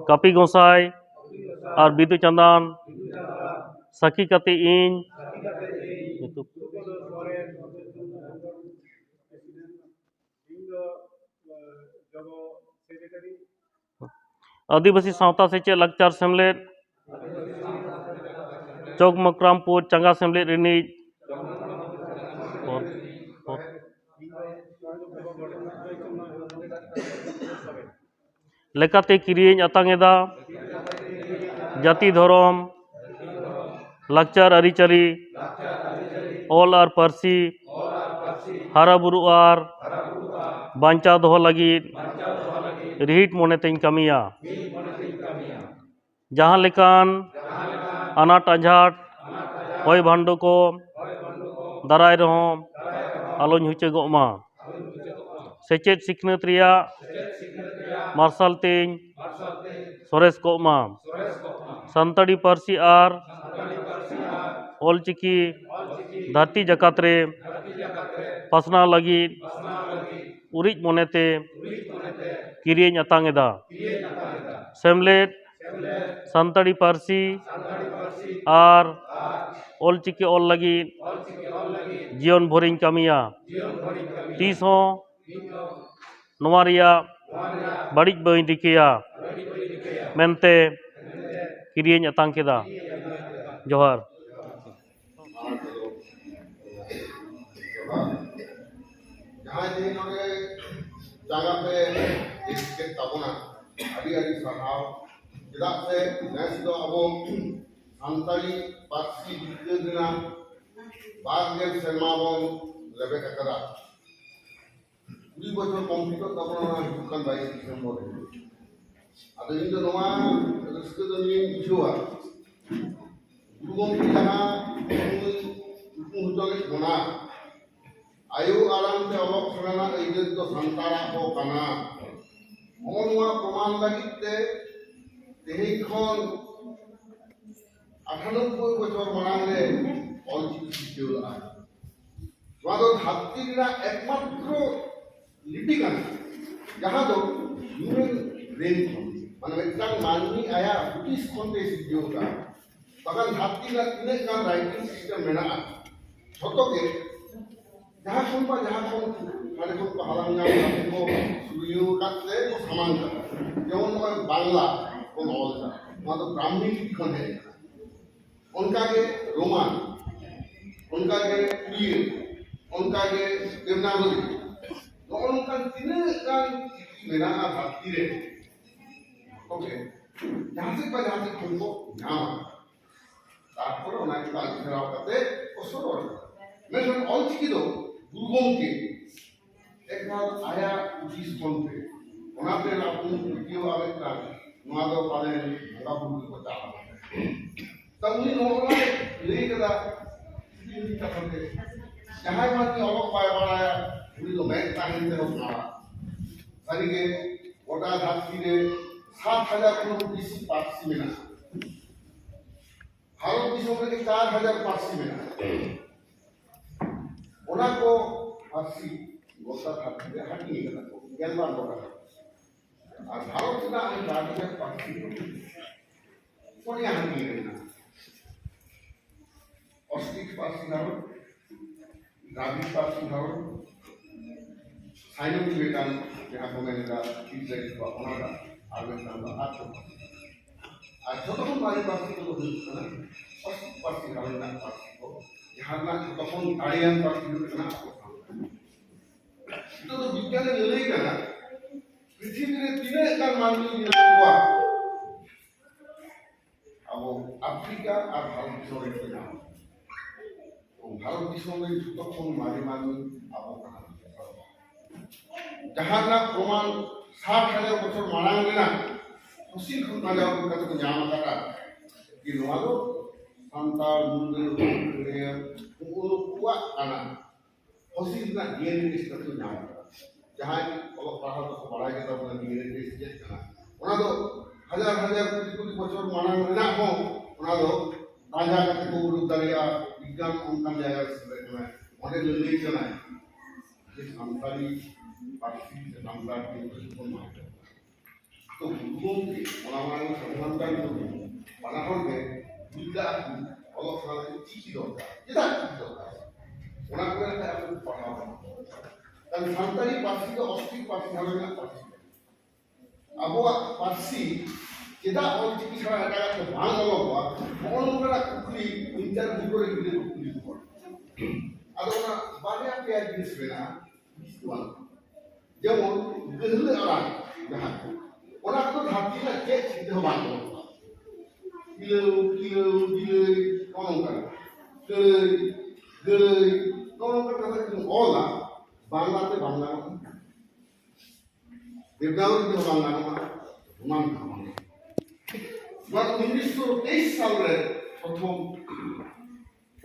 ᱠᱟᱹᱯᱤ ᱜᱚᱸᱥᱟᱭ ᱟᱨ ᱵᱤᱫᱩ ᱪᱟᱸᱫᱟᱱ ᱥᱟᱹᱠᱷᱤ ᱠᱟᱛᱮ ᱤᱧ ᱧᱩᱛᱩᱢ ᱟᱹᱫᱤᱵᱟᱹᱥᱤ ᱥᱟᱶᱛᱟ ᱥᱮᱪᱮᱫ ᱞᱟᱠᱪᱟᱨ ᱥᱮᱢᱞᱮᱫ, ᱪᱚᱠ ᱢᱚᱠᱨᱟᱢᱯᱩᱨ ᱪᱟᱸᱜᱟ ᱥᱮᱢᱞᱮᱫ ᱨᱤᱱᱤᱡ ᱞᱮᱠᱟᱛᱮ ᱠᱤᱨᱤᱭᱟᱹᱧ ᱟᱛᱟᱝ ᱮᱫᱟ᱾ ᱡᱟᱹᱛᱤ, ᱫᱷᱚᱨᱚᱢ, ᱞᱟᱠᱪᱟᱨ, ᱟᱹᱨᱤᱪᱟᱹᱞᱤ, ᱚᱞ ᱟᱨ ᱯᱟᱹᱨᱥᱤ ᱦᱟᱨᱟ ᱵᱩᱨᱩ ᱟᱨ ᱵᱟᱧᱪᱟᱣ ᱫᱚᱦᱚ ᱞᱟᱹᱜᱤᱫ ᱨᱤᱦᱤᱴ ᱢᱚᱱᱮ ᱛᱮᱧ ᱠᱟᱹᱢᱤᱭᱟ᱾ ᱡᱟᱦᱟᱸ ᱞᱮᱠᱟᱱ ᱟᱱᱟᱴ ᱟᱡᱷᱟᱴ, ᱦᱚᱭ ᱵᱷᱟᱱᱰᱚ ᱠᱚ ᱫᱟᱨᱟᱭ ᱨᱮᱦᱚᱸ ᱟᱞᱚᱧ ᱦᱩᱪᱟᱹᱜᱚᱜ ᱢᱟ᱾ ᱥᱮᱪᱮᱫ ᱥᱤᱠᱷᱱᱟᱹᱛ ᱨᱮᱭᱟᱜ ᱢᱟᱨᱥᱟᱞ ᱛᱮᱧ ᱥᱚᱨᱮᱥ ᱠᱚᱜ ᱢᱟ᱾ ᱥᱟᱱᱛᱟᱲᱤ ᱯᱟᱹᱨᱥᱤ ᱟᱨ ᱚᱞᱪᱤᱠᱤ ᱫᱷᱟᱹᱨᱛᱤ ᱡᱟᱠᱟᱛ ᱨᱮ ᱯᱟᱥᱱᱟᱣ ᱞᱟᱹᱜᱤᱫ ᱩᱨᱤᱡ ᱢᱚᱱᱮᱛᱮ ᱠᱤᱨᱤᱭᱟᱹᱧ ᱟᱛᱟᱝ ᱮᱫᱟ᱾ ᱥᱮᱢᱞᱮᱫ ᱥᱟᱱᱛᱟᱲᱤ ᱯᱟᱹᱨᱥᱤ ᱟᱨ ᱚᱞᱪᱤᱠᱤ ᱚᱞ ᱞᱟᱹᱜᱤᱫ ᱡᱤᱭᱚᱱ ᱵᱷᱳᱨᱤᱧ ᱠᱟᱹᱢᱤᱭᱟ᱾ ᱛᱤᱥ ᱦᱚᱸ ᱱᱚᱣᱟ ᱨᱮᱭᱟᱜ ᱵᱟᱹᱲᱤᱡ ᱵᱟᱹᱧ ᱨᱤᱠᱟᱹᱭᱟ ᱢᱮᱱᱛᱮ ᱠᱤᱨᱤᱭᱟᱹᱧ ᱟᱛᱟᱝ ᱠᱮᱫᱟ᱾ ᱡᱚᱦᱟᱨ᱾ ᱡᱟᱦᱟᱸᱭ ᱛᱮᱦᱮᱧ ᱱᱚᱰᱮ ᱪᱟᱸᱜᱟ ᱯᱮ ᱦᱮᱡ ᱠᱮᱫ ᱛᱟᱵᱚᱱᱟ, ᱟᱹᱰᱤ ᱟᱹᱰᱤ ᱥᱟᱨᱦᱟᱣ᱾ ᱪᱮᱫᱟᱜ ᱥᱮ ᱱᱮᱥ ᱫᱚ ᱟᱵᱚ ᱥᱟᱱᱛᱟᱲᱤ ᱯᱟᱹᱨᱥᱤ ᱵᱤᱨᱫᱟᱹ ᱨᱮᱱᱟᱜ ᱵᱟᱨ ᱜᱮᱞ ᱥᱮᱨᱢᱟ ᱵᱚᱱ ᱞᱮᱵᱮᱫ ᱟᱠᱟᱫᱟ᱾ ᱠᱩᱲᱤ ᱵᱚᱪᱷᱚᱨ ᱠᱚᱢᱯᱞᱤᱴᱚᱜ ᱛᱟᱵᱚᱱᱟ ᱱᱚᱣᱟ ᱦᱤᱡᱩᱜ ᱠᱟᱱ ᱵᱟᱭᱤᱥ ᱰᱤᱥᱮᱢᱵᱚᱨ ᱨᱮ᱾ ᱟᱫᱚ ᱤᱧ ᱫᱚ ᱱᱚᱣᱟ ᱨᱟᱹᱥᱠᱟᱹ ᱫᱚ ᱱᱤᱭᱟᱹᱧ ᱵᱩᱡᱷᱟᱹᱣᱟ, ᱜᱩᱨᱩ ᱜᱚᱢᱠᱮ ᱡᱟᱦᱟᱸ ᱠᱩᱠᱢᱩ ᱦᱚᱪᱚ ᱞᱮᱫ ᱵᱚᱱᱟ, ᱟᱭᱳ ᱟᱲᱟᱝ ᱛᱮ ᱚᱞᱚᱜ ᱥᱮᱬᱟ ᱨᱮᱱᱟᱜ ᱟᱹᱭᱫᱟᱹᱨ ᱫᱚ ᱥᱟᱱᱛᱟᱲᱟᱜ ᱦᱚᱸ ᱠᱟᱱᱟ᱾ ᱱᱚᱜᱼᱚ ᱱᱚᱣᱟ ᱯᱨᱚᱢᱟᱱ ᱞᱟᱹᱜᱤᱫ ᱛᱮ ᱛᱮᱦᱮᱧ ᱠᱷᱚᱱ ᱟᱴᱷᱟᱱᱚᱵᱵᱳᱭ ᱵᱚᱪᱷᱚᱨ ᱢᱟᱲᱟᱝ ᱨᱮ ᱚᱞᱪᱤᱠᱤ ᱥᱤᱨᱡᱟᱹᱣ ᱞᱮᱫᱼᱟ᱾ ᱱᱚᱣᱟ ᱫᱚ ᱫᱷᱟᱹᱨᱛᱤ ᱨᱮᱱᱟᱜ ᱮᱠᱢᱟᱛᱨᱚ ᱞᱤᱯᱤ ᱠᱟᱱᱟ, ᱡᱟᱦᱟᱸ ᱫᱚ human brain ᱠᱷᱚᱱ, ᱢᱟᱱᱮ ᱢᱤᱫᱴᱟᱝ ᱢᱟᱹᱱᱢᱤ ᱟᱭᱟᱜ ᱦᱩᱫᱤᱥ ᱠᱷᱚᱱ ᱛᱮ ᱥᱤᱨᱡᱟᱹᱣ ᱠᱟᱱᱟ᱾ ᱵᱟᱠᱷᱟᱱ ᱫᱷᱟᱹᱨᱛᱤ ᱨᱮᱱᱟᱜ ᱛᱤᱱᱟᱹᱜ ᱜᱟᱱ writing system ᱢᱮᱱᱟᱜᱼᱟ, ᱡᱷᱚᱛᱚ ᱜᱮ ᱡᱟᱦᱟᱸ ᱠᱷᱚᱱ ᱵᱟ ᱡᱟᱦᱟᱸ ᱠᱷᱚᱱ ᱦᱟᱸᱰᱮ ᱠᱷᱚᱱ ᱠᱚ ᱦᱟᱞᱟᱝ ᱧᱟᱢ ᱠᱟᱛᱮ ᱠᱚ ᱥᱩᱭᱟᱹ ᱠᱟᱛᱮ ᱠᱚ ᱥᱟᱢᱟᱝ ᱠᱟᱫᱟ᱾ ᱡᱮᱢᱚᱱ ᱱᱚᱜᱼᱚᱭ ᱵᱟᱝᱞᱟ ᱵᱚᱱ ᱚᱞ ᱮᱫᱟ, ᱱᱚᱣᱟ ᱫᱚ ᱵᱨᱟᱦᱢᱤ ᱞᱤᱯᱤ ᱠᱷᱚᱱ ᱦᱮᱡ ᱟᱠᱟᱱᱟ᱾ ᱚᱱᱠᱟᱜᱮ ᱨᱳᱢᱟᱱ, ᱚᱱᱠᱟᱜᱮ ᱩᱲᱤᱭᱟᱹ, ᱚᱱᱠᱟᱜᱮ ᱫᱮᱵᱽᱱᱟᱜᱚᱨᱤ, ᱱᱚᱜᱼᱚ ᱱᱚᱝᱠᱟᱱ ᱛᱤᱱᱟᱹᱜ ᱜᱟᱱ ᱪᱤᱠᱤ ᱢᱮᱱᱟᱜᱼᱟ ᱫᱷᱟᱹᱨᱛᱤ ᱨᱮ, ᱛᱚᱵᱮ ᱡᱟᱦᱟᱸ ᱥᱮᱫ ᱵᱟ ᱡᱟᱦᱟᱸ ᱥᱮᱫ ᱠᱷᱚᱱ ᱠᱚ ᱧᱟᱢᱟ᱾ ᱛᱟᱨᱯᱚᱨᱮ ᱚᱱᱟ ᱜᱮᱠᱚ ᱟᱹᱨᱩ ᱯᱷᱮᱨᱟᱣ ᱠᱟᱛᱮ ᱠᱚ ᱥᱚᱫᱚᱨ ᱠᱟᱫᱟ᱾ ᱢᱮᱱᱠᱷᱟᱱ ᱚᱞᱪᱤᱠᱤ ᱫᱚ ᱜᱩᱨᱩ ᱜᱚᱢᱠᱮ ᱮᱠᱟᱞ ᱟᱭᱟᱜ ᱦᱩᱫᱤᱥ ᱠᱷᱚᱱ ᱛᱮ, ᱚᱱᱟᱛᱮ ᱟᱵᱚ ᱵᱚᱱ ᱯᱟᱹᱛᱭᱟᱹᱣ ᱟᱵᱮᱱ ᱠᱟᱱ, ᱱᱚᱣᱟ ᱫᱚ ᱯᱟᱞᱮᱱ ᱵᱚᱸᱜᱟ ᱵᱩᱨᱩ ᱜᱮᱠᱚ ᱪᱟᱞ ᱟᱠᱟᱱᱟ᱾ ᱛᱟ ᱩᱱᱤ ᱱᱚᱜᱼᱚ ᱱᱚᱣᱟ ᱞᱟᱹᱭ ᱠᱟᱫᱟ, ᱦᱩᱰᱤᱧ ᱦᱩᱰᱤᱧ ᱠᱟᱛᱷᱟ ᱛᱮ, ᱡᱟᱦᱟᱸᱭ ᱢᱟᱹᱱᱢᱤ ᱚᱞᱚᱜ ᱵᱟᱭ ᱵᱟᱲᱟᱭᱟ, ᱩᱱᱤ ᱫᱚ ᱢᱮᱫ ᱛᱟᱦᱮᱱ ᱛᱮᱦᱚᱸ ᱠᱟᱬᱟ᱾ ᱥᱟᱹᱨᱤᱜᱮ ᱜᱚᱴᱟ ᱫᱷᱟᱹᱨᱛᱤ ᱨᱮ ᱥᱟᱛ ᱦᱟᱡᱟᱨ ᱠᱷᱚᱱ ᱵᱮᱥᱤ ᱯᱟᱹᱨᱥᱤ ᱢᱮᱱᱟᱜᱼᱟ᱾ ᱵᱷᱟᱨᱚᱛ ᱫᱤᱥᱚᱢ ᱨᱮᱜᱮ ᱪᱟᱨ ᱦᱟᱡᱟᱨ ᱯᱟᱹᱨᱥᱤ ᱢᱮᱱᱟᱜᱼᱟ᱾ ᱚᱱᱟ ᱠᱚ ᱯᱟᱹᱨᱥᱤ ᱜᱚᱴᱟ ᱫᱷᱟᱹᱨᱛᱤ ᱨᱮ ᱦᱟᱹᱴᱤᱧ ᱠᱟᱱᱟ ᱠᱚ, ᱜᱮᱞᱵᱟᱨ ᱜᱚᱴᱟ᱾ ᱟᱨ ᱵᱷᱟᱨᱚᱛ ᱨᱮᱱᱟᱜ ᱚᱱᱟ ᱪᱟᱨ ᱦᱟᱡᱟᱨ ᱯᱟᱹᱨᱥᱤ ᱫᱚ ᱯᱩᱱᱭᱟ ᱦᱟᱹᱴᱤᱧ ᱨᱮ ᱢᱮᱱᱟᱜᱼᱟ᱾ ᱚᱥᱴᱨᱤᱠ ᱯᱟᱹᱨᱥᱤ ᱜᱷᱟᱨᱚᱸᱡᱽ, ᱫᱨᱟᱵᱤᱲ ᱯᱟᱹᱨᱥᱤ ᱜᱷᱟᱨᱚᱸᱡᱽ, ᱥᱟᱭᱱᱚ ᱴᱤᱵᱮᱴᱟᱱ, ᱡᱟᱦᱟᱸ ᱠᱚ ᱢᱮᱱ ᱮᱫᱟ, ᱛᱤᱵᱮᱴ ᱠᱚᱣᱟᱜ ᱚᱱᱟᱴᱟᱜ, ᱟᱨ ᱢᱤᱫᱴᱟᱝ ᱫᱚ ᱟᱨᱡᱚ ᱯᱟᱹᱨᱥᱤ᱾ ᱟᱨ ᱡᱷᱚᱛᱚ ᱠᱷᱚᱱ ᱢᱟᱨᱮ ᱯᱟᱹᱨᱥᱤ ᱠᱚᱫᱚ ᱦᱩᱭᱩᱜ ᱠᱟᱱᱟ ᱚᱥᱴᱨᱤᱠ ᱯᱟᱹᱨᱥᱤ ᱜᱷᱟᱨᱚᱸᱡᱽ ᱨᱮᱱᱟᱜ ᱯᱟᱹᱨᱥᱤ ᱠᱚ, ᱡᱟᱦᱟᱸ ᱨᱮᱱᱟᱜ ᱡᱷᱚᱛᱚ ᱠᱷᱚᱱ ᱫᱟᱲᱮᱭᱟᱱ ᱯᱟᱹᱨᱥᱤ ᱦᱩᱭᱩᱜ ᱠᱟᱱᱟ ᱟᱵᱚ ᱥᱟᱱᱛᱟᱲᱤ᱾ ᱱᱤᱛᱚᱜ ᱫᱚ ᱵᱤᱜᱽᱜᱟᱱ ᱮ ᱞᱟᱹᱞᱟᱹᱭ ᱠᱟᱱᱟ, ᱯᱨᱤᱛᱷᱤᱵᱤ ᱨᱮ ᱛᱤᱱᱟᱹᱜ ᱜᱟᱱ ᱢᱟᱹᱱᱢᱤ ᱢᱮᱱᱟᱜ ᱠᱚᱣᱟ, ᱟᱵᱚ ᱟᱯᱷᱨᱤᱠᱟ ᱟᱨ ᱵᱷᱟᱨᱚᱛ ᱫᱤᱥᱚᱢ ᱨᱮ ᱢᱮᱱᱟᱜ ᱵᱚᱱᱟ᱾ ᱵᱷᱟᱨᱚᱛ ᱫᱤᱥᱚᱢ ᱨᱮ ᱡᱷᱚᱛᱚ ᱠᱷᱚᱱ ᱢᱟᱨᱮ ᱢᱟᱹᱱᱢᱤ ᱟᱵᱚ ᱠᱟᱱᱟ ᱵᱚᱱ᱾ ᱡᱟᱦᱟᱸ ᱨᱮᱱᱟᱜ ᱯᱨᱚᱢᱟᱱ ᱥᱟᱴ ᱦᱟᱡᱟᱨ ᱵᱚᱪᱷᱚᱨ ᱢᱟᱲᱟᱝ ᱨᱮᱱᱟᱜ ᱯᱷᱚᱥᱤᱞ ᱠᱷᱚᱱ ᱯᱟᱸᱡᱟ ᱩᱰᱩᱠ ᱠᱟᱛᱮ ᱠᱚ ᱧᱟᱢ ᱟᱠᱟᱫᱟ ᱡᱮ ᱱᱚᱣᱟ ᱫᱚ ᱥᱟᱱᱛᱟᱲ ᱢᱩᱱᱰᱟᱹ ᱠᱷᱟᱹᱲᱭᱟᱹ ᱩᱱᱠᱩᱣᱟᱜ ᱠᱟᱱᱟ᱾ ᱯᱷᱟᱹᱥᱤ ᱨᱮᱱᱟᱜ ᱰᱤ ᱮᱱ ᱮ ᱴᱮᱥᱴ ᱠᱟᱛᱮ ᱧᱟᱢ ᱠᱟᱱᱟ᱾ ᱡᱟᱦᱟᱸᱭ ᱚᱞᱚᱜ ᱯᱟᱲᱦᱟᱣ ᱫᱚᱠᱚ ᱵᱟᱲᱟᱭ ᱜᱮ ᱛᱟᱵᱚᱱᱟ ᱰᱤ ᱮᱱ ᱮ ᱴᱮᱥᱴ ᱪᱮᱫ ᱠᱟᱱᱟ᱾ ᱚᱱᱟ ᱫᱚ ᱦᱟᱡᱟᱨ ᱦᱟᱡᱟᱨ ᱠᱳᱴᱤ ᱠᱳᱴᱤ ᱵᱚᱪᱷᱚᱨ ᱢᱟᱲᱟᱝ ᱨᱮᱱᱟᱜ ᱦᱚᱸ ᱚᱱᱟ ᱫᱚ ᱯᱟᱸᱡᱟ ᱠᱟᱛᱮ ᱠᱚ ᱩᱰᱩᱠ ᱫᱟᱲᱮᱭᱟᱜᱼᱟ᱾ ᱵᱤᱜᱽᱜᱟᱱ ᱚᱱᱠᱟᱱ ᱡᱟᱭᱜᱟ ᱨᱮ ᱥᱮᱴᱮᱨ ᱠᱟᱱᱟ᱾ ᱚᱸᱰᱮ ᱞᱟᱹᱞᱟᱹᱭ ᱠᱟᱱᱟᱭ ᱡᱮ ᱥᱟᱱᱛᱟᱲᱤ ᱯᱟᱹᱨᱥᱤ ᱥᱮ ᱥᱟᱱᱛᱟᱲ ᱛᱮ ᱵᱚᱱ ᱢᱟᱲᱟᱝ ᱠᱟᱱᱟ᱾ ᱛᱚ ᱜᱩᱨᱩ ᱜᱚᱢᱠᱮ ᱚᱱᱟ ᱢᱟᱲᱟᱝ ᱥᱟᱫᱷᱩ ᱨᱟᱢᱪᱟᱸᱫᱽ ᱢᱩᱨᱢᱩ ᱵᱟᱱᱟ ᱦᱚᱲ ᱜᱮ ᱵᱩᱡᱽ ᱞᱟᱜᱼᱟ ᱠᱤᱱ ᱚᱞᱚᱜ ᱯᱟᱲᱦᱟᱣ ᱞᱟᱹᱜᱤᱫ ᱪᱤᱠᱤ ᱫᱚᱨᱠᱟᱨ᱾ ᱪᱮᱫᱟᱜ ᱪᱤᱠᱤ ᱫᱚᱨᱠᱟᱨ? ᱚᱱᱟ ᱠᱚᱨᱮ ᱠᱷᱟᱡ ᱟᱵᱚ ᱯᱟᱲᱦᱟᱣ ᱜᱟᱱᱚᱜᱼᱟ᱾ ᱠᱟᱨᱚᱱ ᱥᱟᱱᱛᱟᱲᱤ ᱯᱟᱹᱨᱥᱤ ᱫᱚ ᱚᱥᱴᱨᱤᱠ ᱯᱟᱹᱨᱥᱤ ᱫᱷᱚᱨᱚᱢ ᱨᱮᱱᱟᱜ ᱯᱟᱹᱨᱥᱤ ᱠᱟᱱᱟ᱾ ᱟᱵᱚᱣᱟᱜ ᱯᱟᱹᱨᱥᱤ ᱪᱮᱫᱟᱜ ᱚᱞᱪᱤᱠᱤ ᱪᱷᱟᱲᱟ ᱮᱴᱟᱜᱟᱜ ᱛᱮ ᱵᱟᱝ ᱚᱞᱚᱜᱚᱜᱼᱟ? ᱱᱚᱜᱼᱚ ᱱᱚᱝᱠᱟᱱᱟᱜ ᱠᱩᱠᱞᱤ ᱤᱱᱴᱟᱨᱵᱷᱤᱭᱩ ᱠᱚᱨᱮ ᱜᱤᱫᱽᱨᱟᱹ ᱠᱚ ᱠᱩᱞᱤ ᱠᱚᱣᱟ᱾ ᱟᱫᱚ ᱚᱱᱟ ᱵᱟᱨᱭᱟ ᱯᱮᱭᱟ ᱡᱤᱱᱤᱥ ᱢᱮᱱᱟᱜᱼᱟ, ᱵᱤᱥ ᱫᱚ ᱵᱟᱝ᱾ ᱡᱮᱢᱚᱱ ᱜᱟᱹᱦᱞᱟᱹ ᱟᱲᱟᱝ ᱡᱟᱦᱟᱸ ᱠᱚ, ᱚᱱᱟ ᱠᱚᱫᱚ ᱫᱷᱟᱹᱨᱛᱤ ᱨᱮᱱᱟᱜ ᱪᱮᱫ ᱪᱤᱱᱦᱟᱹ ᱦᱚᱸ ᱵᱟᱝ ᱧᱟᱢᱚᱜᱼᱟ᱾ ᱤᱞᱟᱹᱣ, ᱠᱤᱞᱟᱹᱣ, ᱵᱤᱞᱟᱹᱭ, ᱱᱚᱜᱼᱚ ᱱᱚᱝᱠᱟᱱᱟᱜ᱾ ᱠᱟᱹᱲᱟᱹᱭ, ᱜᱟᱹᱲᱟᱹᱭ, ᱱᱚᱜᱼᱚ ᱱᱚᱝᱠᱟᱱ ᱠᱟᱛᱷᱟ ᱡᱩᱫᱤᱢ ᱚᱞᱟ, ᱵᱟᱝᱞᱟᱛᱮ ᱵᱟᱝ ᱜᱟᱱᱚᱜᱼᱟ᱾ ᱫᱮᱵᱽᱱᱟᱜᱚᱨᱤ ᱛᱮᱦᱚᱸ ᱵᱟᱝ ᱜᱟᱱᱚᱜᱼᱟ, ᱨᱳᱢᱟᱱ ᱛᱮᱦᱚᱸ ᱵᱟᱝ ᱜᱟᱱᱚᱜᱼᱟ᱾ ᱱᱚᱣᱟ ᱩᱱᱤᱥᱥᱚ ᱛᱮᱭᱤᱥ ᱥᱟᱞ ᱨᱮ ᱯᱨᱚᱛᱷᱚᱢ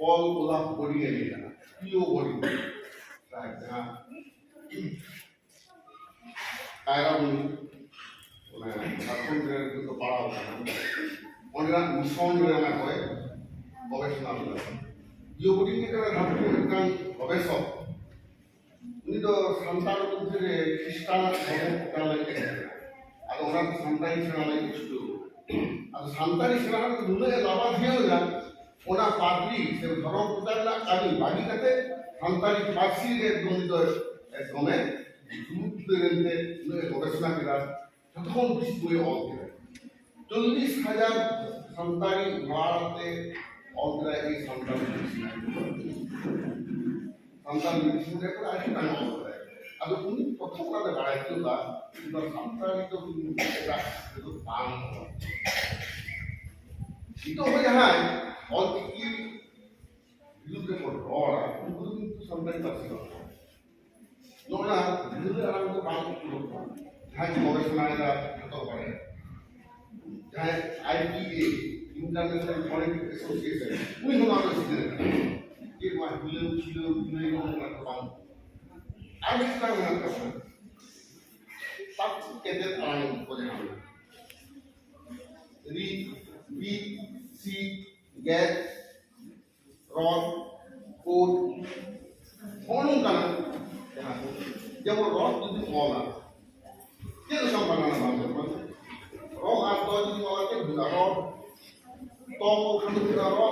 ᱚᱞ ᱚᱞᱟ ᱵᱳᱰᱤᱝ ᱮ ᱞᱟᱹᱭ ᱠᱟᱱᱟ, ᱯᱤ ᱳ ᱵᱳᱰᱤᱝ᱾ ᱡᱟᱦᱟᱸ ᱠᱟᱭᱨᱟ ᱵᱩᱨᱩ, ᱚᱱᱟ ᱡᱷᱟᱲᱠᱷᱚᱸᱰ ᱨᱮ ᱱᱤᱛᱚᱜ ᱫᱚ ᱯᱟᱲᱟᱣ ᱠᱟᱱᱟ, ᱚᱸᱰᱮᱱᱟᱜ ᱢᱤᱥᱚᱱ ᱨᱮ ᱚᱱᱟ ᱠᱚᱭ ᱜᱚᱵᱮᱥᱚᱱᱟ ᱞᱮᱫᱟ᱾ ᱯᱤ ᱳ ᱵᱳᱰᱤᱝ ᱫᱚ ᱠᱟᱱᱟ ᱡᱷᱟᱲᱠᱷᱚᱸᱰ ᱨᱮᱱ ᱢᱤᱫᱴᱟᱝ ᱜᱚᱵᱮᱥᱚᱠ᱾ ᱩᱱᱤ ᱫᱚ ᱥᱟᱱᱛᱟᱲ ᱢᱚᱫᱽᱫᱷᱮ ᱨᱮ ᱠᱷᱨᱤᱥᱴᱟᱱ ᱫᱷᱚᱨᱢᱚ ᱯᱨᱚᱪᱟᱨ ᱞᱟᱹᱜᱤᱫ ᱮ ᱦᱮᱡ ᱞᱮᱱᱟ᱾ ᱟᱫᱚ ᱚᱱᱟᱛᱮ ᱥᱟᱱᱛᱟᱲᱤ ᱥᱮᱬᱟ ᱞᱟᱹᱜᱤᱫ ᱮ ᱪᱷᱩᱴᱟᱹᱣ ᱮᱱᱟ᱾ ᱟᱫᱚ ᱥᱟᱱᱛᱟᱲᱤ ᱥᱮᱬᱟ ᱨᱮ ᱱᱩᱱᱟᱹᱜ ᱮ ᱞᱟᱵᱟᱫᱷᱤᱭᱟᱹᱣ ᱮᱱᱟ, ᱚᱱᱟ ᱯᱟᱫᱽᱨᱤ ᱥᱮ ᱫᱷᱚᱨᱚᱢ ᱯᱨᱚᱪᱟᱨ ᱨᱮᱱᱟᱜ ᱠᱟᱹᱢᱤ ᱵᱟᱹᱜᱤ ᱠᱟᱛᱮ ᱥᱟᱱᱛᱟᱲᱤ ᱯᱟᱹᱨᱥᱤ ᱨᱮ ᱮᱠᱫᱚᱢ ᱩᱱᱤ ᱫᱚ ᱮᱠᱫᱚᱢᱮ ᱫᱩᱲᱩᱵ ᱩᱛᱟᱹᱨ ᱮᱱᱛᱮ ᱩᱱᱟᱹᱜ ᱮ ᱜᱚᱵᱮᱥᱚᱱᱟ ᱠᱮᱫᱟ᱾ ᱡᱚᱛᱚ ᱠᱷᱚᱱ ᱵᱮᱥᱤ ᱵᱳᱭ ᱚᱞ ᱠᱮᱫᱟ᱾ ᱪᱚᱞᱞᱤᱥ ᱦᱟᱡᱟᱨ ᱥᱟᱱᱛᱟᱲᱤ ᱚᱱᱩᱵᱟᱫ ᱛᱮ ᱚᱞ ᱠᱮᱫᱟᱭ ᱮᱭ ᱥᱟᱱᱛᱟᱲᱤ ᱰᱤᱠᱥᱱᱟᱨᱤ᱾ ᱥᱟᱱᱛᱟᱲᱤ ᱰᱤᱠᱥᱱᱟᱨᱤ ᱨᱮ ᱟᱹᱰᱤ ᱢᱟᱨᱟᱝ ᱚᱞ ᱠᱮᱫᱟᱭ᱾ ᱟᱫᱚ ᱩᱱᱤ ᱯᱨᱚᱛᱷᱚᱢ ᱚᱱᱟ ᱫᱚ ᱵᱟᱲᱟᱭ ᱦᱚᱪᱚ ᱞᱮᱫᱟ, ᱤᱧ ᱫᱚ ᱥᱟᱱᱛᱟᱲᱤ ᱫᱚ ᱤᱧ ᱮᱴᱟᱜ ᱛᱮᱫᱚ ᱵᱟᱝ ᱚᱞ᱾ ᱱᱤᱛᱚᱜ ᱦᱚᱸ ᱡᱟᱦᱟᱸᱭ ᱚᱞ ᱪᱤᱠᱤ ᱵᱤᱨᱩᱫᱷ ᱨᱮᱠᱚ ᱨᱚᱲᱟ, ᱩᱱᱠᱩ ᱫᱚ ᱠᱤᱱᱛᱩ ᱥᱟᱱᱛᱟᱲᱤ ᱯᱟᱹᱨᱥᱤ ᱵᱟᱝ ᱠᱟᱱᱟ᱾ ᱱᱚᱜᱼᱚ ᱱᱟ ᱜᱤᱫᱽᱨᱟᱹ ᱟᱲᱟᱝ ᱫᱚ ᱵᱟᱝ ᱩᱛᱱᱟᱹᱣ ᱠᱟᱱᱟ᱾ ᱡᱟᱦᱟᱸᱭ ᱜᱚᱵᱮᱥᱚᱱᱟᱭᱮᱫᱟ, ᱡᱚᱛᱚ ᱵᱟᱲᱟᱭᱟ᱾ ᱡᱟᱦᱟᱸᱭ I P A, International Phonetics Association, ᱩᱱᱤ ᱦᱚᱸ ᱱᱚᱣᱟ ᱫᱚ ᱥᱤᱠᱟᱹᱨ ᱠᱟᱱᱟ ᱡᱮ ᱱᱚᱣᱟ ᱦᱤᱞᱟᱹᱣ ᱠᱷᱤᱞᱟᱹᱣ ᱦᱤᱞᱟᱹᱣ ᱱᱚᱣᱟ ᱠᱚ ᱵᱟᱝ᱾ ᱟᱨ ᱢᱤᱫᱴᱟᱝ ᱢᱮᱱᱟᱜ ᱛᱟᱵᱚᱱᱟ, ᱛᱟᱠ ᱠᱮᱛᱮᱫ ᱟᱲᱟᱝ ᱠᱚ ᱡᱟᱦᱟᱸ ᱢᱮᱱᱟᱜᱼᱟ, ᱨᱤ, ᱵᱤ, ᱥᱤ, ᱜᱮᱫ, ᱨᱚᱲ, ᱠᱳᱰ, ᱱᱚᱜᱼᱚ ᱱᱚᱝᱠᱟᱱᱟᱜ ᱡᱟᱦᱟᱸ ᱠᱚ, ᱡᱮᱢᱚᱱ ᱨᱚᱲ ᱡᱩᱫᱤᱢ ᱚᱞᱟ, ᱪᱮᱫ ᱞᱮᱠᱟᱢ ᱵᱟᱱᱟᱱᱟ ᱵᱟᱝ ᱜᱟᱱᱚᱜᱼᱟ? ᱨᱚ ᱟᱨ ᱫᱚ ᱡᱩᱫᱤ ᱚᱞᱟ, ᱪᱮᱫ ᱦᱩᱭᱩᱜᱼᱟ? ᱨᱚ, ᱛᱚ ᱠᱚ ᱠᱷᱟᱱ ᱫᱚ ᱦᱩᱭᱩᱜᱼᱟ ᱨᱚ,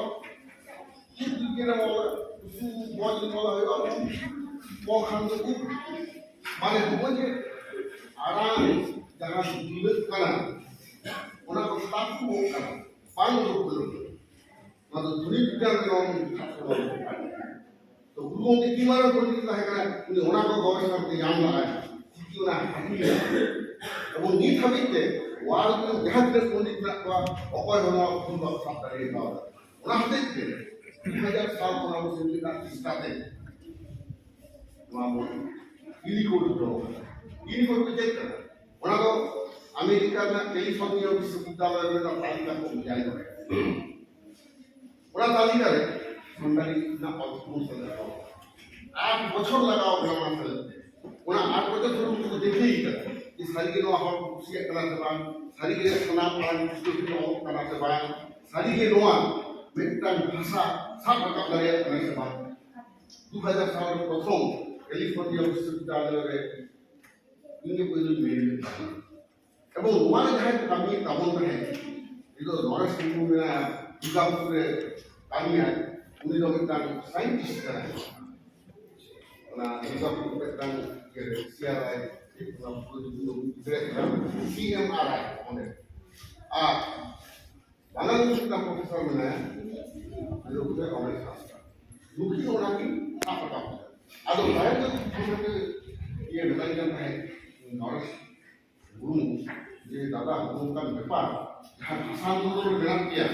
ᱪᱮᱫ ᱡᱩᱫᱤ ᱚᱞᱟ, ᱩᱥᱩ, ᱵᱚ ᱡᱩᱫᱤ ᱚᱞᱟ ᱦᱩᱭᱩᱜᱼᱟ ᱩᱥᱩ, ᱠᱚ ᱠᱷᱟᱱ ᱫᱚ ᱠᱩ᱾ ᱢᱟᱱᱮ ᱱᱚᱜᱼᱚᱭ ᱡᱮ ᱟᱲᱟᱝ ᱡᱟᱦᱟᱸ ᱜᱩᱞᱟᱹᱜ ᱠᱟᱱᱟ, ᱚᱱᱟ ᱠᱚ ᱛᱟᱠᱩ ᱠᱟᱱᱟ, ᱵᱟᱝ ᱫᱩᱨᱩᱯ ᱠᱟᱱᱟ᱾ ᱱᱚᱣᱟ ᱫᱚ ᱫᱷᱚᱱᱤ ᱵᱤᱜᱽᱜᱟᱱ ᱨᱮ ᱱᱚᱣᱟ ᱠᱟᱛᱷᱟ ᱠᱚ ᱚᱞ ᱟᱠᱟᱫᱟ᱾ ᱛᱚ ᱜᱩᱨᱩ ᱜᱚᱢᱠᱮ ᱛᱤᱱ ᱢᱟᱨᱟᱝ ᱯᱚᱱᱰᱤᱛ ᱛᱟᱦᱮᱸ ᱠᱟᱱᱟ, ᱩᱱᱤ ᱚᱱᱟ ᱠᱚ ᱜᱚᱵᱮᱥᱚᱱᱟ ᱛᱮ ᱧᱟᱢ ᱞᱮᱫᱟᱭ, ᱪᱤᱠᱤ ᱚᱱᱟ ᱦᱟᱹᱴᱤᱧ ᱞᱮᱫᱟ᱾ ᱮᱵᱚᱝ ᱱᱤᱛ ᱦᱟᱹᱵᱤᱡ ᱛᱮ world ᱨᱮ ᱡᱟᱦᱟᱸ ᱛᱤᱱᱟᱹᱜ ᱯᱚᱱᱰᱤᱛ ᱢᱮᱱᱟᱜ ᱠᱚᱣᱟ, ᱚᱠᱚᱭ ᱦᱚᱸ ᱱᱚᱣᱟ ᱵᱷᱩᱞ ᱵᱟᱠᱚ ᱥᱟᱵ ᱫᱟᱲᱮ ᱠᱟᱣᱫᱟ᱾ ᱚᱱᱟ ᱦᱚᱛᱮᱡ ᱛᱮ ᱫᱩ ᱦᱟᱡᱟᱨ ᱥᱟᱞ ᱠᱷᱚᱱ ᱟᱵᱚ ᱥᱮᱱ ᱨᱮᱱᱟᱜ ᱪᱮᱥᱴᱟ ᱛᱮ ᱱᱚᱣᱟ ᱵᱚᱱ ᱤᱭᱩᱱᱤᱠᱳᱰ ᱫᱚ, ᱤᱭᱩᱱᱤᱠᱳᱰ ᱫᱚ ᱪᱮᱫ ᱠᱟᱱᱟ? ᱚᱱᱟ ᱫᱚ ᱟᱢᱮᱨᱤᱠᱟ ᱨᱮᱱᱟᱜ ᱠᱮᱞᱤᱯᱷᱳᱨᱱᱤᱭᱟ ᱵᱤᱥᱥᱚᱵᱤᱫᱽᱫᱟᱞᱚᱭ ᱨᱮᱱᱟᱜ ᱛᱟᱹᱞᱤᱠᱟ ᱠᱚ ᱵᱷᱮᱡᱟᱭ ᱠᱟᱱᱟ᱾ ᱚᱱᱟ ᱛᱟᱹᱞᱤᱠᱟ ᱨᱮ ᱥᱟᱱᱛᱟᱲᱤ ᱨᱮᱱᱟᱜ ᱚᱞ ᱠᱚ ᱥᱮᱞᱮᱫ ᱟᱠᱟᱫᱟ᱾ ᱟᱴ ᱵᱚᱪᱷᱚᱨ ᱞᱟᱜᱟᱣ ᱠᱟᱱᱟ ᱚᱱᱟ ᱥᱮᱞᱮᱫ ᱛᱮ᱾ ᱚᱱᱟ ᱟᱴ ᱵᱚᱪᱷᱚᱨ ᱫᱷᱚᱨᱮ ᱩᱱᱠᱩ ᱠᱚ ᱫᱮᱠᱷᱮᱭ ᱠᱟᱫᱟ ᱡᱮ ᱥᱟᱹᱨᱤᱜᱮ ᱱᱚᱣᱟ ᱦᱚᱲ ᱠᱚ ᱠᱩᱥᱤᱭᱟᱜ ᱠᱟᱱᱟ ᱥᱮ ᱵᱟᱝ, ᱥᱟᱹᱨᱤᱜᱮ ᱥᱟᱱᱟᱢ ᱟᱲᱟᱝ ᱯᱩᱥᱴᱟᱹᱣ ᱛᱮ ᱚᱞᱚᱜ ᱠᱟᱱᱟ ᱥᱮ ᱵᱟᱝ, ᱥᱟᱹᱨᱤᱜᱮ ᱱᱚᱣᱟ ᱢᱤᱫᱴᱟᱝ ᱵᱷᱟᱥᱟ ᱥᱟᱵ ᱨᱟᱠᱟᱵ ᱫᱟᱲᱮᱭᱟᱜ ᱠᱟᱱᱟ ᱥᱮ ᱵᱟᱝ᱾ ᱫᱩ ᱦᱟᱡᱟᱨ ᱥᱟᱞ ᱨᱮ ᱯᱨᱚᱛᱷᱚᱢ ᱠᱮᱞᱤᱯᱷᱳᱨᱱᱤᱭᱟ ᱵᱤᱥᱥᱚᱵᱤᱫᱽᱫᱟᱞᱚᱭ ᱨᱮ ᱤᱧ ᱜᱮ ᱯᱳᱭᱞᱳᱧ ᱢᱮᱱ ᱞᱮᱫ ᱛᱟᱦᱮᱸᱫ᱾ ᱮᱵᱚᱝ ᱱᱚᱣᱟ ᱨᱮ ᱡᱟᱦᱟᱸᱭ ᱠᱚ ᱠᱟᱹᱢᱤᱭᱮᱫ ᱛᱟᱵᱚᱱ ᱛᱟᱦᱮᱸᱫ, ᱱᱤᱛᱚᱜ ᱱᱚᱨᱮᱥ ᱢᱩᱨᱢᱩ ᱢᱮᱱᱟᱭᱟ, ᱫᱩᱨᱜᱟᱯᱩᱨ ᱨᱮ ᱠᱟᱹᱢᱤᱭᱟᱭ, ᱩᱱᱤ ᱫᱚ ᱢᱤᱫᱴᱟᱝ ᱥᱟᱭᱮᱱᱴᱤᱥᱴ ᱠᱟᱱᱟᱭ᱾ ᱚᱱᱟ ᱫᱩᱨᱜᱟᱯᱩᱨ ᱢᱤᱫᱴᱟᱝ ᱤᱭᱟᱹ ᱨᱮ, ᱥᱤ ᱟᱨ ᱟᱭ, ᱚᱱᱟ ᱯᱩᱨᱟᱹ ᱧᱩᱛᱩᱢ ᱫᱚ ᱵᱟᱹᱧ ᱩᱭᱦᱟᱹᱨᱮᱫ ᱠᱟᱱᱟ, ᱥᱤ ᱮᱢ ᱟᱨ ᱟᱭ ᱚᱸᱰᱮ᱾ ᱟᱨ ᱵᱟᱝᱜᱟᱞᱤ ᱨᱤᱱᱤᱡ ᱢᱤᱫᱴᱟᱝ ᱯᱨᱚᱯᱷᱮᱥᱚᱨ ᱢᱮᱱᱟᱭᱟ, ᱩᱱᱤ ᱫᱚ ᱵᱳᱫᱷᱚᱭ ᱚᱢᱨᱮᱥ ᱦᱟᱸᱥᱫᱟ᱾ ᱱᱩᱠᱤᱱ ᱚᱱᱟ ᱠᱤᱱ ᱥᱟᱵ ᱨᱟᱠᱟᱵ ᱠᱮᱫᱟ᱾ ᱟᱫᱚ ᱛᱟᱭᱚᱢ ᱛᱮ ᱠᱤᱪᱷᱩ ᱦᱚᱲ ᱠᱚ ᱤᱭᱟᱹ ᱢᱮᱛᱟᱧ ᱠᱟᱱ ᱛᱟᱦᱮᱸᱫ, ᱱᱚᱨᱮᱥ ᱢᱩᱨᱢᱩ, ᱡᱮ, "ᱫᱟᱫᱟ, ᱱᱚᱝᱠᱟᱱ ᱵᱮᱯᱟᱨ, ᱡᱟᱦᱟᱸ ᱵᱷᱟᱥᱟ ᱟᱱᱫᱳᱞᱚᱱ ᱨᱮ ᱢᱮᱱᱟᱜ ᱯᱮᱭᱟ,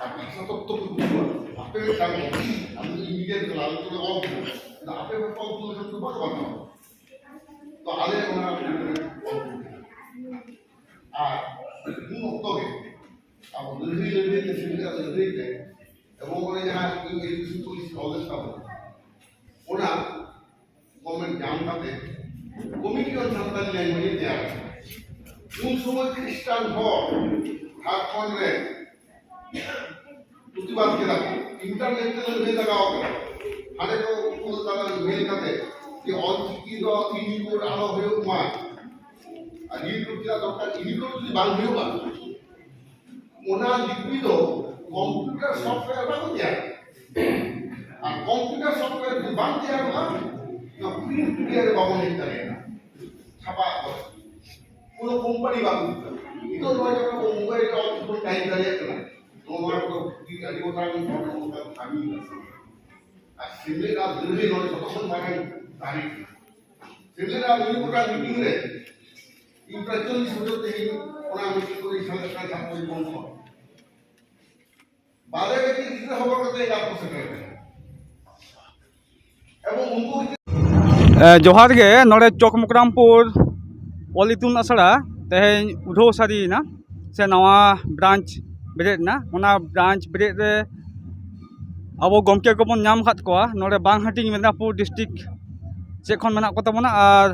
ᱟᱨ ᱵᱷᱟᱥᱟ ᱛᱚᱛᱛᱚ ᱯᱮ ᱵᱩᱡᱷᱟᱹᱣᱟ, ᱟᱯᱮ ᱢᱤᱫᱴᱟᱝ ᱚᱞ ᱯᱮ, ᱟᱢ ᱫᱚ ᱤᱧ ᱱᱤᱡᱮᱨ ᱪᱟᱞᱟᱣ ᱠᱟᱛᱮ ᱚᱞ ᱯᱮ, ᱟᱫᱚ ᱟᱯᱮ ᱵᱟᱯᱮ ᱚᱞ ᱯᱮ ᱞᱮᱠᱷᱟᱱ ᱫᱚ ᱵᱟᱠᱚ ᱵᱟᱛᱟᱣᱟ᱾" ᱛᱚ ᱟᱞᱮ ᱚᱱᱟ ᱚᱞ ᱯᱮ᱾ ᱟᱨ ᱩᱱ ᱚᱠᱛᱚ ᱜᱮ ᱟᱵᱚ ᱞᱟᱹᱲᱦᱟᱹᱭ ᱞᱟᱹᱲᱦᱟᱹᱭ ᱛᱮ ᱥᱤᱞᱫᱟᱹ ᱞᱟᱹᱲᱦᱟᱹᱭ ᱛᱮ ᱮᱵᱚᱝ ᱚᱱᱮ ᱡᱟᱦᱟᱸ ᱤᱧ ᱮᱰᱩᱠᱮᱥᱚᱱ ᱯᱚᱞᱤᱥᱤ ᱚᱞ ᱞᱮᱫ ᱛᱟᱵᱚᱱᱟ, ᱚᱱᱟ ᱜᱚᱵᱷᱢᱮᱱᱴ ᱧᱟᱢ ᱠᱟᱛᱮ ᱠᱚᱢᱤᱴᱤ ᱚᱱ ᱥᱟᱱᱛᱟᱞᱤ ᱞᱮᱝᱜᱩᱭᱮᱡᱽ ᱮ ᱛᱮᱭᱟᱨ ᱠᱮᱫᱟ᱾ ᱩᱱ ᱥᱚᱢᱚᱭ ᱠᱷᱨᱤᱥᱴᱟᱱ ᱦᱚᱲ ᱡᱷᱟᱲᱠᱷᱚᱸᱰ ᱨᱮ ᱯᱨᱚᱛᱤᱵᱟᱫ ᱠᱮᱫᱟ ᱠᱚ, ᱤᱱᱴᱟᱨᱱᱮᱴ ᱛᱮ ᱞᱟᱹᱲᱦᱟᱹᱭ ᱞᱟᱜᱟᱣ ᱠᱟᱱᱟ᱾ ᱦᱟᱸᱰᱮ ᱠᱚ ᱠᱩᱞ ᱠᱟᱫᱟ ᱤᱢᱮᱞ ᱠᱟᱛᱮ ᱡᱮ ᱚᱞ ᱪᱤᱠᱤ ᱫᱚ ᱤᱭᱩᱱᱤᱠᱳᱰ ᱟᱞᱚ ᱦᱩᱭᱩᱜ ᱢᱟ, ᱟᱨ ᱤᱭᱩᱱᱤᱠᱳᱰ ᱪᱮᱫᱟᱜ ᱫᱚᱨᱠᱟᱨ? ᱤᱭᱩᱱᱤᱠᱳᱰ ᱡᱩᱫᱤ ᱵᱟᱝ ᱦᱩᱭᱩᱜᱼᱟ, ᱚᱱᱟ ᱞᱤᱯᱤ ᱫᱚ ᱠᱚᱢᱯᱤᱭᱩᱴᱟᱨ ᱥᱚᱯᱷᱴᱣᱮᱭᱟᱨ ᱵᱟᱠᱚ ᱛᱮᱭᱟᱨᱟ᱾ ᱟᱨ ᱠᱚᱢᱯᱤᱭᱩᱴᱟᱨ ᱥᱚᱯᱷᱴᱣᱮᱭᱟᱨ ᱡᱩᱫᱤ ᱵᱟᱝ ᱛᱮᱭᱟᱨᱚᱜᱼᱟ, ᱚᱱᱟ ᱯᱨᱤᱱᱴ ᱢᱤᱰᱤᱭᱟ ᱨᱮ ᱵᱟᱵᱚᱱ ᱦᱮᱡ ᱫᱟᱲᱮᱭᱟᱜᱼᱟ, ᱪᱷᱟᱯᱟ ᱟᱠᱚ᱾ ᱠᱳᱱᱳ ᱠᱳᱢᱯᱟᱱᱤ ᱵᱟᱝ ᱦᱩᱭᱩᱜ ᱠᱟᱱᱟ᱾ ᱱᱤᱛᱚᱜ ᱱᱚᱣᱟ ᱡᱮᱢᱚᱱ ᱟᱵᱚ ᱢᱳᱵᱟᱭᱤᱞ ᱨᱮ ᱚᱞ ᱵᱚᱱ ᱴᱟᱭᱤᱯ ᱫᱟᱲᱮᱭᱟᱜ ᱠᱟᱱᱟ, ᱱᱚᱣᱟ ᱠᱚᱫᱚ ᱟᱹᱰᱤ ᱜᱚᱴᱟᱝ ᱦᱚᱲ ᱠᱚ ᱚᱱᱠᱟ ᱠᱟᱹᱢᱤ ᱠᱟᱱᱟ᱾ ᱟᱨ ᱥᱮᱢᱞᱮᱫ ᱟᱨ ᱞᱟᱹᱲᱦᱟᱹᱭ ᱱᱚᱰᱮ ᱡᱚᱛᱚ ᱠᱷᱚᱱ ᱢᱟᱨᱟᱝ ᱫᱟᱲᱮ ᱠᱟᱱᱟ᱾ ᱥᱮᱢᱞᱮᱫ ᱟᱨ ᱞᱟᱹᱲᱦᱟᱹᱭ ᱜᱚᱴᱟ ᱢᱤᱴᱤᱝ ᱨᱮ ᱤᱧ ᱯᱨᱟᱭ ᱪᱚᱞᱞᱤᱥ ᱵᱚᱪᱷᱚᱨ ᱛᱮᱦᱮᱧ ᱚᱱᱟ ᱢᱤᱴᱤᱝ ᱠᱚᱨᱮ ᱥᱮᱞᱮᱫ ᱠᱟᱱᱟ ᱡᱷᱟᱲᱠᱷᱚᱸᱰ ᱯᱚᱱᱚᱛ ᱠᱷᱚᱱ᱾ ᱵᱟᱞᱮ ᱨᱮᱜᱮ ᱜᱤᱫᱽᱨᱟᱹ ᱦᱚᱵᱚᱨ ᱠᱟᱛᱮ ᱮᱸᱜᱟᱛ ᱠᱚ ᱥᱮᱴᱮᱨ ᱠᱟᱱᱟ᱾ ᱮᱵᱚᱝ ᱩᱱᱠᱩ ᱜᱤᱫᱽᱨᱟᱹ ᱮ, ᱡᱚᱦᱟᱨ ᱜᱮ᱾ ᱱᱚᱰᱮ ᱪᱚᱠ ᱢᱚᱠᱨᱟᱢᱯᱩᱨ ᱚᱞ ᱤᱛᱩᱱ ᱟᱥᱲᱟ ᱛᱮᱦᱮᱧ ᱩᱰᱷᱟᱹᱣ ᱥᱟᱹᱨᱤᱭᱮᱱᱟ, ᱥᱮ ᱱᱟᱣᱟ ᱵᱨᱟᱧᱪ ᱵᱮᱨᱮᱫ ᱮᱱᱟ᱾ ᱚᱱᱟ ᱵᱨᱟᱧᱪ ᱵᱮᱨᱮᱫ ᱨᱮ ᱟᱵᱚ ᱜᱚᱢᱠᱮ ᱠᱚᱵᱚᱱ ᱧᱟᱢ ᱟᱠᱟᱫ ᱠᱚᱣᱟ ᱱᱚᱰᱮ ᱵᱟᱝ ᱦᱟᱹᱴᱤᱧ ᱢᱮᱫᱽᱱᱟᱯᱩᱨ ᱰᱤᱥᱴᱨᱤᱠᱴ ᱥᱮᱫ ᱠᱷᱚᱱ ᱢᱮᱱᱟᱜ ᱠᱚ ᱛᱟᱵᱚᱱᱟ ᱟᱨ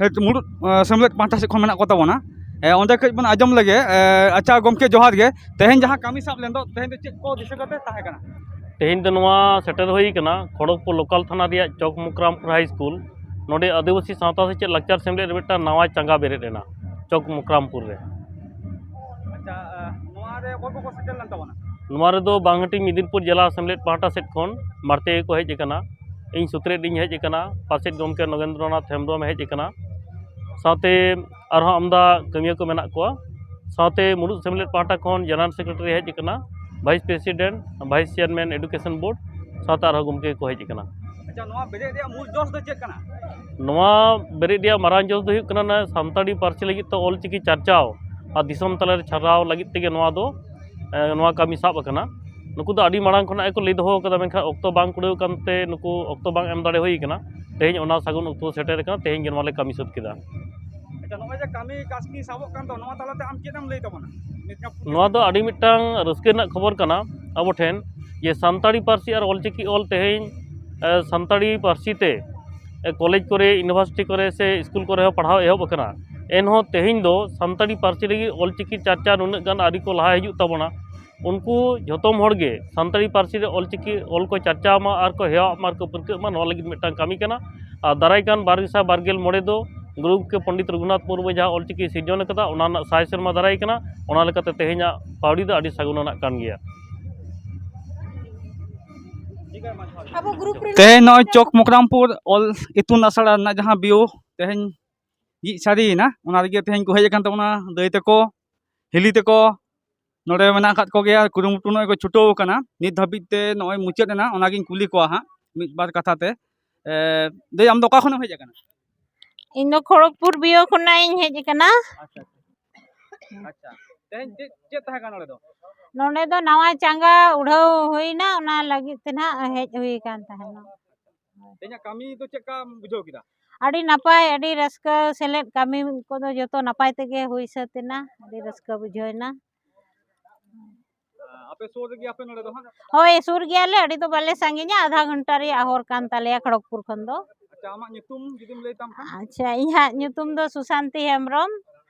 ᱦᱮᱰ ᱢᱩᱲᱩᱫ, ᱮ, ᱥᱮᱢᱞᱮᱫ ᱯᱟᱦᱴᱟ ᱥᱮᱫ ᱠᱷᱚᱱ ᱢᱮᱱᱟᱜ ᱠᱚ ᱛᱟᱵᱚᱱᱟ᱾ ᱮ, ᱚᱸᱰᱮ ᱠᱟᱹᱡ ᱵᱚᱱ ᱟᱸᱡᱚᱢ ᱞᱮᱜᱮ᱾ ᱮ, ᱟᱪᱪᱷᱟ ᱜᱚᱢᱠᱮ, ᱡᱚᱦᱟᱨ ᱜᱮ᱾ ᱛᱮᱦᱮᱧ ᱡᱟᱦᱟᱸ ᱠᱟᱹᱢᱤ ᱥᱟᱵ ᱞᱮᱱ ᱫᱚ, ᱛᱮᱦᱮᱧ ᱫᱚ ᱪᱮᱫ ᱠᱚ ᱫᱤᱥᱟᱹ ᱠᱟᱛᱮ ᱛᱟᱦᱮᱸ ᱠᱟᱱᱟ? ᱛᱮᱦᱮᱧ ᱫᱚ ᱱᱚᱣᱟ ᱥᱮᱴᱮᱨ ᱦᱩᱭ ᱠᱟᱱᱟ ᱠᱷᱚᱲᱚᱜᱽᱯᱩᱨ ᱞᱳᱠᱟᱞ ᱛᱷᱟᱱᱟ ᱨᱮᱭᱟᱜ ᱪᱚᱠ ᱢᱚᱠᱨᱟᱢᱯᱩᱨ ᱦᱟᱭ ᱥᱠᱩᱞ᱾ ᱱᱚᱰᱮ ᱟᱹᱫᱤᱵᱟᱹᱥᱤ ᱥᱟᱶᱛᱟ ᱥᱮᱪᱮᱫ ᱞᱟᱠᱪᱟᱨ ᱥᱮᱢᱞᱮᱫ ᱨᱮ ᱢᱤᱫᱴᱟᱝ ᱱᱟᱣᱟ ᱪᱟᱸᱜᱟ ᱵᱮᱨᱮᱫ ᱮᱱᱟ ᱪᱚᱠ ᱢᱚᱠᱨᱟᱢᱯᱩᱨ ᱨᱮ᱾ ᱟᱪᱪᱷᱟ, ᱮ, ᱱᱚᱣᱟ ᱨᱮ ᱚᱠᱚᱭ ᱠᱚᱠᱚ ᱥᱮᱴᱮᱨ ᱞᱮᱱ ᱛᱟᱵᱚᱱᱟ? ᱱᱚᱣᱟ ᱨᱮᱫᱚ ᱵᱟᱝᱦᱟᱴᱤ ᱢᱤᱫᱤᱱᱯᱩᱨ ᱡᱮᱞᱟ ᱥᱮᱢᱞᱮᱫ ᱯᱟᱦᱴᱟ ᱥᱮᱫ ᱠᱷᱚᱱ ᱢᱟᱨᱛᱮ ᱠᱚ ᱦᱮᱡ ᱟᱠᱟᱱᱟ᱾ ᱤᱧ ᱥᱩᱛᱨᱮᱫ ᱤᱧ ᱦᱮᱡ ᱟᱠᱟᱱᱟ, ᱯᱟᱨᱥᱮᱛ ᱜᱚᱢᱠᱮ ᱱᱚᱜᱮᱱᱫᱨᱚᱱᱟᱛᱷ ᱦᱮᱢᱵᱨᱚᱢ ᱮ ᱦᱮᱡ ᱟᱠᱟᱱᱟ, ᱥᱟᱶᱛᱮ ᱟᱨᱦᱚᱸ ᱟᱢᱫᱟ ᱠᱟᱹᱢᱤᱭᱟᱹ ᱠᱚ ᱢᱮᱱᱟᱜ ᱠᱚᱣᱟ᱾ ᱥᱟᱶᱛᱮ ᱢᱩᱲᱩᱫ ᱥᱮᱢᱞᱮᱫ ᱯᱟᱦᱴᱟ ᱠᱷᱚᱱ ᱡᱮᱱᱟᱨᱮᱞ ᱥᱮᱠᱨᱮᱴᱟᱨᱤ ᱦᱮᱡ ᱟᱠᱟᱱᱟ, vice president, vice chairman education board, ᱥᱟᱶᱛᱮ ᱟᱨᱦᱚᱸ ᱜᱚᱢᱠᱮ ᱠᱚ ᱦᱮᱡ ᱟᱠᱟᱱᱟ᱾ ᱟᱪᱪᱷᱟ, ᱱᱚᱣᱟ ᱵᱮᱨᱮᱫ ᱨᱮᱭᱟᱜ ᱢᱩᱞ ᱡᱚᱥ ᱫᱚ ᱪᱮᱫ ᱠᱟᱱᱟ? ᱱᱚᱣᱟ ᱵᱮᱨᱮᱫ ᱨᱮᱭᱟᱜ ᱢᱟᱨᱟᱝ ᱡᱚᱥ ᱫᱚ ᱦᱩᱭᱩᱜ ᱠᱟᱱᱟ ᱱᱚᱣᱟ ᱥᱟᱱᱛᱟᱲᱤ ᱯᱟᱹᱨᱥᱤ ᱞᱟᱹᱜᱤᱫ ᱛᱮ ᱚᱞ ᱪᱤᱠᱤ ᱪᱟᱨᱪᱟᱣ ᱟᱨ ᱫᱤᱥᱚᱢ ᱛᱟᱞᱟᱨᱮ ᱪᱷᱟᱨᱟᱣ ᱞᱟᱹᱜᱤᱫ ᱛᱮᱜᱮ ᱱᱚᱣᱟ ᱫᱚ, ᱮ, ᱱᱚᱣᱟ ᱠᱟᱹᱢᱤ ᱥᱟᱵ ᱟᱠᱟᱱᱟ᱾ ᱱᱩᱠᱩ ᱫᱚ ᱟᱹᱰᱤ ᱢᱟᱲᱟᱝ ᱠᱷᱚᱱᱟᱜ ᱜᱮᱠᱚ ᱞᱟᱹᱭ ᱫᱚᱦᱚ ᱟᱠᱟᱫᱟ, ᱢᱮᱱᱠᱷᱟᱱ ᱚᱠᱛᱚ ᱵᱟᱝ ᱠᱩᱲᱟᱹᱣ ᱟᱠᱟᱱᱛᱮ ᱱᱩᱠᱩ ᱚᱠᱛᱚ ᱵᱟᱝ ᱮᱢ ᱫᱟᱲᱮ ᱦᱩᱭ ᱟᱠᱟᱱᱟ᱾ ᱛᱮᱦᱮᱧ ᱚᱱᱟ ᱥᱟᱹᱜᱩᱱ ᱚᱠᱛᱚ ᱥᱮᱴᱮᱨ ᱟᱠᱟᱱᱟ, ᱛᱮᱦᱮᱧ ᱜᱮ ᱱᱚᱣᱟ ᱞᱮ ᱠᱟᱹᱢᱤ ᱥᱟᱹᱛ ᱠᱮᱫᱟ᱾ ᱟᱪᱪᱷᱟ, ᱱᱚᱜᱼᱚᱭ ᱡᱮ ᱠᱟᱹᱢᱤ ᱠᱟᱹᱥᱱᱤ ᱥᱟᱵᱚᱜ ᱠᱟᱱ ᱫᱚ, ᱱᱚᱣᱟ ᱛᱟᱞᱟᱛᱮ ᱟᱢ ᱪᱮᱫ ᱮᱢ ᱞᱟᱹᱭ ᱛᱟᱵᱚᱱᱟ? ᱢᱮᱫᱽᱱᱟᱯᱩᱨ ᱱᱚᱣᱟ ᱫᱚ ᱟᱹᱰᱤ ᱢᱤᱫᱴᱟᱝ ᱨᱟᱹᱥᱠᱟᱹ ᱨᱮᱱᱟᱜ ᱠᱷᱚᱵᱚᱨ ᱠᱟᱱᱟ ᱟᱵᱚ ᱴᱷᱮᱱ, ᱡᱮ ᱥᱟᱱᱛᱟᱲᱤ ᱯᱟᱹᱨᱥᱤ ᱟᱨ ᱚᱞᱪᱤᱠᱤ ᱚᱞ ᱛᱮᱦᱮᱧ, ᱮ, ᱥᱟᱱᱛᱟᱲᱤ ᱯᱟᱹᱨᱥᱤ ᱛᱮ, ᱮ, ᱠᱚᱞᱮᱡᱽ ᱠᱚᱨᱮ, ᱤᱭᱩᱱᱤᱵᱷᱟᱨᱥᱤᱴᱤ ᱠᱚᱨᱮ ᱥᱮ ᱥᱠᱩᱞ ᱠᱚᱨᱮ ᱦᱚᱸ ᱯᱟᱲᱦᱟᱣ ᱮᱦᱚᱵ ᱟᱠᱟᱱᱟ᱾ ᱮᱱᱦᱚᱸ ᱛᱮᱦᱮᱧ ᱫᱚ ᱥᱟᱱᱛᱟᱲᱤ ᱯᱟᱹᱨᱥᱤ ᱞᱟᱹᱜᱤᱫ ᱚᱞᱪᱤᱠᱤ ᱪᱟᱨᱪᱟ ᱱᱩᱱᱟᱹᱜ ᱜᱟᱱ ᱟᱹᱣᱨᱤ ᱠᱚ ᱞᱟᱦᱟ ᱦᱤᱡᱩᱜ ᱛᱟᱵᱚᱱᱟ᱾ ᱩᱱᱠᱩ ᱡᱷᱚᱛᱚᱢ ᱦᱚᱲ ᱜᱮ ᱥᱟᱱᱛᱟᱲᱤ ᱯᱟᱹᱨᱥᱤ ᱨᱮ ᱚᱞᱪᱤᱠᱤ ᱚᱞ ᱠᱚ ᱪᱟᱨᱪᱟᱣ ᱢᱟ ᱟᱨ ᱠᱚ ᱦᱮᱣᱟᱜ ᱢᱟ ᱟᱨ ᱠᱚ ᱯᱟᱹᱨᱠᱟᱹᱜ ᱢᱟ, ᱱᱚᱣᱟ ᱞᱟᱹᱜᱤᱫ ᱢᱤᱫᱴᱟᱝ ᱠᱟᱹᱢᱤ ᱠᱟᱱᱟ᱾ ᱟᱨ ᱫᱟᱨᱟᱭ ᱠᱟᱱ ᱵᱟᱨ ᱜᱮᱥᱟᱭ ᱵᱟᱨ ᱜᱮᱞ ᱢᱚᱬᱮ ᱫᱚ ᱜᱩᱨᱩ ᱜᱚᱢᱠᱮ ᱯᱚᱱᱰᱤᱛ ᱨᱚᱜᱷᱩᱱᱟᱛᱷ ᱢᱩᱨᱢᱩ ᱡᱟᱦᱟᱸ ᱚᱞᱪᱤᱠᱤ ᱥᱤᱨᱡᱚᱱ ᱟᱠᱟᱫᱟ, ᱚᱱᱟ ᱨᱮᱱᱟᱜ ᱥᱟᱭ ᱥᱮᱨᱢᱟ ᱫᱟᱨᱟᱭ ᱠᱟᱱᱟ᱾ ᱚᱱᱟ ᱞᱮᱠᱟᱛᱮ ᱛᱮᱦᱮᱧᱟᱜ ᱯᱟᱹᱣᱲᱤ ᱫᱚ ᱟᱹᱰᱤ ᱥᱟᱹᱜᱩᱱ ᱟᱱᱟᱜ ᱠᱟᱱ ᱜᱮᱭᱟ᱾ ᱟᱵᱚ ᱜᱨᱩᱯ ᱨᱮ ᱛᱮᱦᱮᱧ ᱱᱚᱜᱼᱚᱭ ᱪᱚᱠ ᱢᱚᱠᱨᱟᱢᱯᱩᱨ ᱚᱞ ᱤᱛᱩᱱ ᱟᱥᱲᱟ ᱨᱮᱱᱟᱜ ᱡᱟᱦᱟᱸ ᱵᱤᱭᱳ ᱛᱮᱦᱮᱧ ᱡᱷᱤᱡ ᱥᱟᱹᱨᱤᱭᱮᱱᱟ, ᱚᱱᱟ ᱞᱟᱹᱜᱤᱫ ᱛᱮᱦᱮᱧ ᱠᱚ ᱦᱮᱡ ᱟᱠᱟᱱ ᱛᱟᱵᱚᱱᱟ ᱫᱟᱹᱭ ᱛᱟᱠᱚ, ᱦᱤᱞᱤ ᱛᱟᱠᱚ᱾ ᱱᱚᱰᱮ ᱢᱮᱱᱟᱜ ᱟᱠᱟᱫ ᱠᱚᱜᱮᱭᱟ, ᱠᱩᱨᱩᱢᱩᱴᱩ ᱱᱚᱜᱼᱚᱭ ᱠᱚ ᱪᱷᱩᱴᱟᱹᱣ ᱟᱠᱟᱱᱟ, ᱱᱤᱛ ᱫᱷᱟᱹᱵᱤᱡ ᱛᱮ ᱱᱚᱜᱼᱚᱭ ᱢᱩᱪᱟᱹᱫ ᱮᱱᱟ᱾ ᱚᱱᱟᱜᱤᱧ ᱠᱩᱞᱤ ᱠᱚᱣᱟ ᱦᱟᱸᱜ ᱢᱤᱫ ᱵᱟᱨ ᱠᱟᱛᱷᱟ ᱛᱮ᱾ ᱮ, ᱫᱟᱹᱭ, ᱟᱢ ᱫᱚ ᱚᱠᱟ ᱠᱷᱚᱱᱮᱢ ᱦᱮᱡ ᱟᱠᱟᱱᱟ? ᱤᱧ ᱫᱚ ᱠᱷᱚᱲᱚᱜᱽᱯᱩᱨ ᱵᱤᱭᱳ ᱠᱷᱚᱱᱟᱜ ᱤᱧ ᱦᱮᱡ ᱟᱠᱟᱱᱟ᱾ ᱟᱪᱪᱷᱟ, ᱟᱪᱪᱷᱟ᱾ ᱟᱪᱪᱷᱟ, ᱛᱮᱦᱮᱧ ᱪᱮᱫ, ᱪᱮᱫ ᱛᱟᱦᱮᱸ ᱠᱟᱱᱟ ᱱᱚᱰᱮ ᱫᱚ? ᱱᱚᱰᱮ ᱫᱚ ᱱᱟᱣᱟ ᱪᱟᱸᱜᱟ ᱩᱰᱷᱟᱹᱣ ᱦᱩᱭᱱᱟ, ᱚᱱᱟ ᱞᱟᱹᱜᱤᱫ ᱛᱮ ᱱᱟᱦᱟᱜ ᱦᱮᱡ ᱦᱩᱭ ᱟᱠᱟᱱ ᱛᱟᱦᱮᱱᱟ᱾ ᱛᱮᱦᱮᱧᱟᱜ ᱠᱟᱹᱢᱤ ᱫᱚ ᱪᱮᱫ ᱞᱮᱠᱟᱢ ᱵᱩᱡᱷᱟᱹᱣ ᱠᱮᱫᱟ? ᱟᱹᱰᱤ ᱱᱟᱯᱟᱭ, ᱟᱹᱰᱤ ᱨᱟᱹᱥᱠᱟᱹ᱾ ᱥᱮᱞᱮᱫ ᱠᱟᱹᱢᱤ ᱠᱚᱫᱚ ᱡᱚᱛᱚ ᱱᱟᱯᱟᱭ ᱛᱮᱜᱮ ᱦᱩᱭ ᱥᱟᱹᱛ ᱮᱱᱟ, ᱟᱹᱰᱤ ᱨᱟᱹᱥᱠᱟᱹ ᱵᱩᱡᱷᱟᱹᱣ ᱮᱱᱟ᱾ ᱟᱯᱮ ᱥᱩᱨ ᱨᱮᱜᱮ ᱟᱯᱮ ᱱᱚᱰᱮ ᱫᱚ ᱦᱟᱸᱜ? ᱦᱳᱭ, ᱥᱩᱨ ᱜᱮᱭᱟᱞᱮ, ᱟᱹᱰᱤ ᱫᱚ ᱵᱟᱞᱮ ᱥᱟᱺᱜᱤᱧᱟ, ᱟᱫᱷᱟ ᱜᱷᱚᱱᱴᱟ ᱨᱮᱭᱟᱜ ᱦᱚᱨ ᱠᱟᱱ ᱛᱟᱞᱮᱭᱟ ᱠᱷᱚᱲᱚᱜᱽᱯᱩᱨ ᱠᱷᱚᱱ ᱫᱚ᱾ ᱟᱪᱪᱷᱟ, ᱟᱢᱟᱜ ᱧᱩᱛᱩᱢ ᱡᱩᱫᱤᱢ ᱞᱟᱹᱭ ᱛᱟᱢ ᱠᱷᱟᱱ? ᱟᱪᱪᱷᱟ, ᱤᱧᱟᱹᱜ ᱧᱩᱛᱩᱢ ᱫᱚ ᱥᱩᱥᱟᱱᱛᱤ ᱦᱮᱢᱵᱨᱚᱢ᱾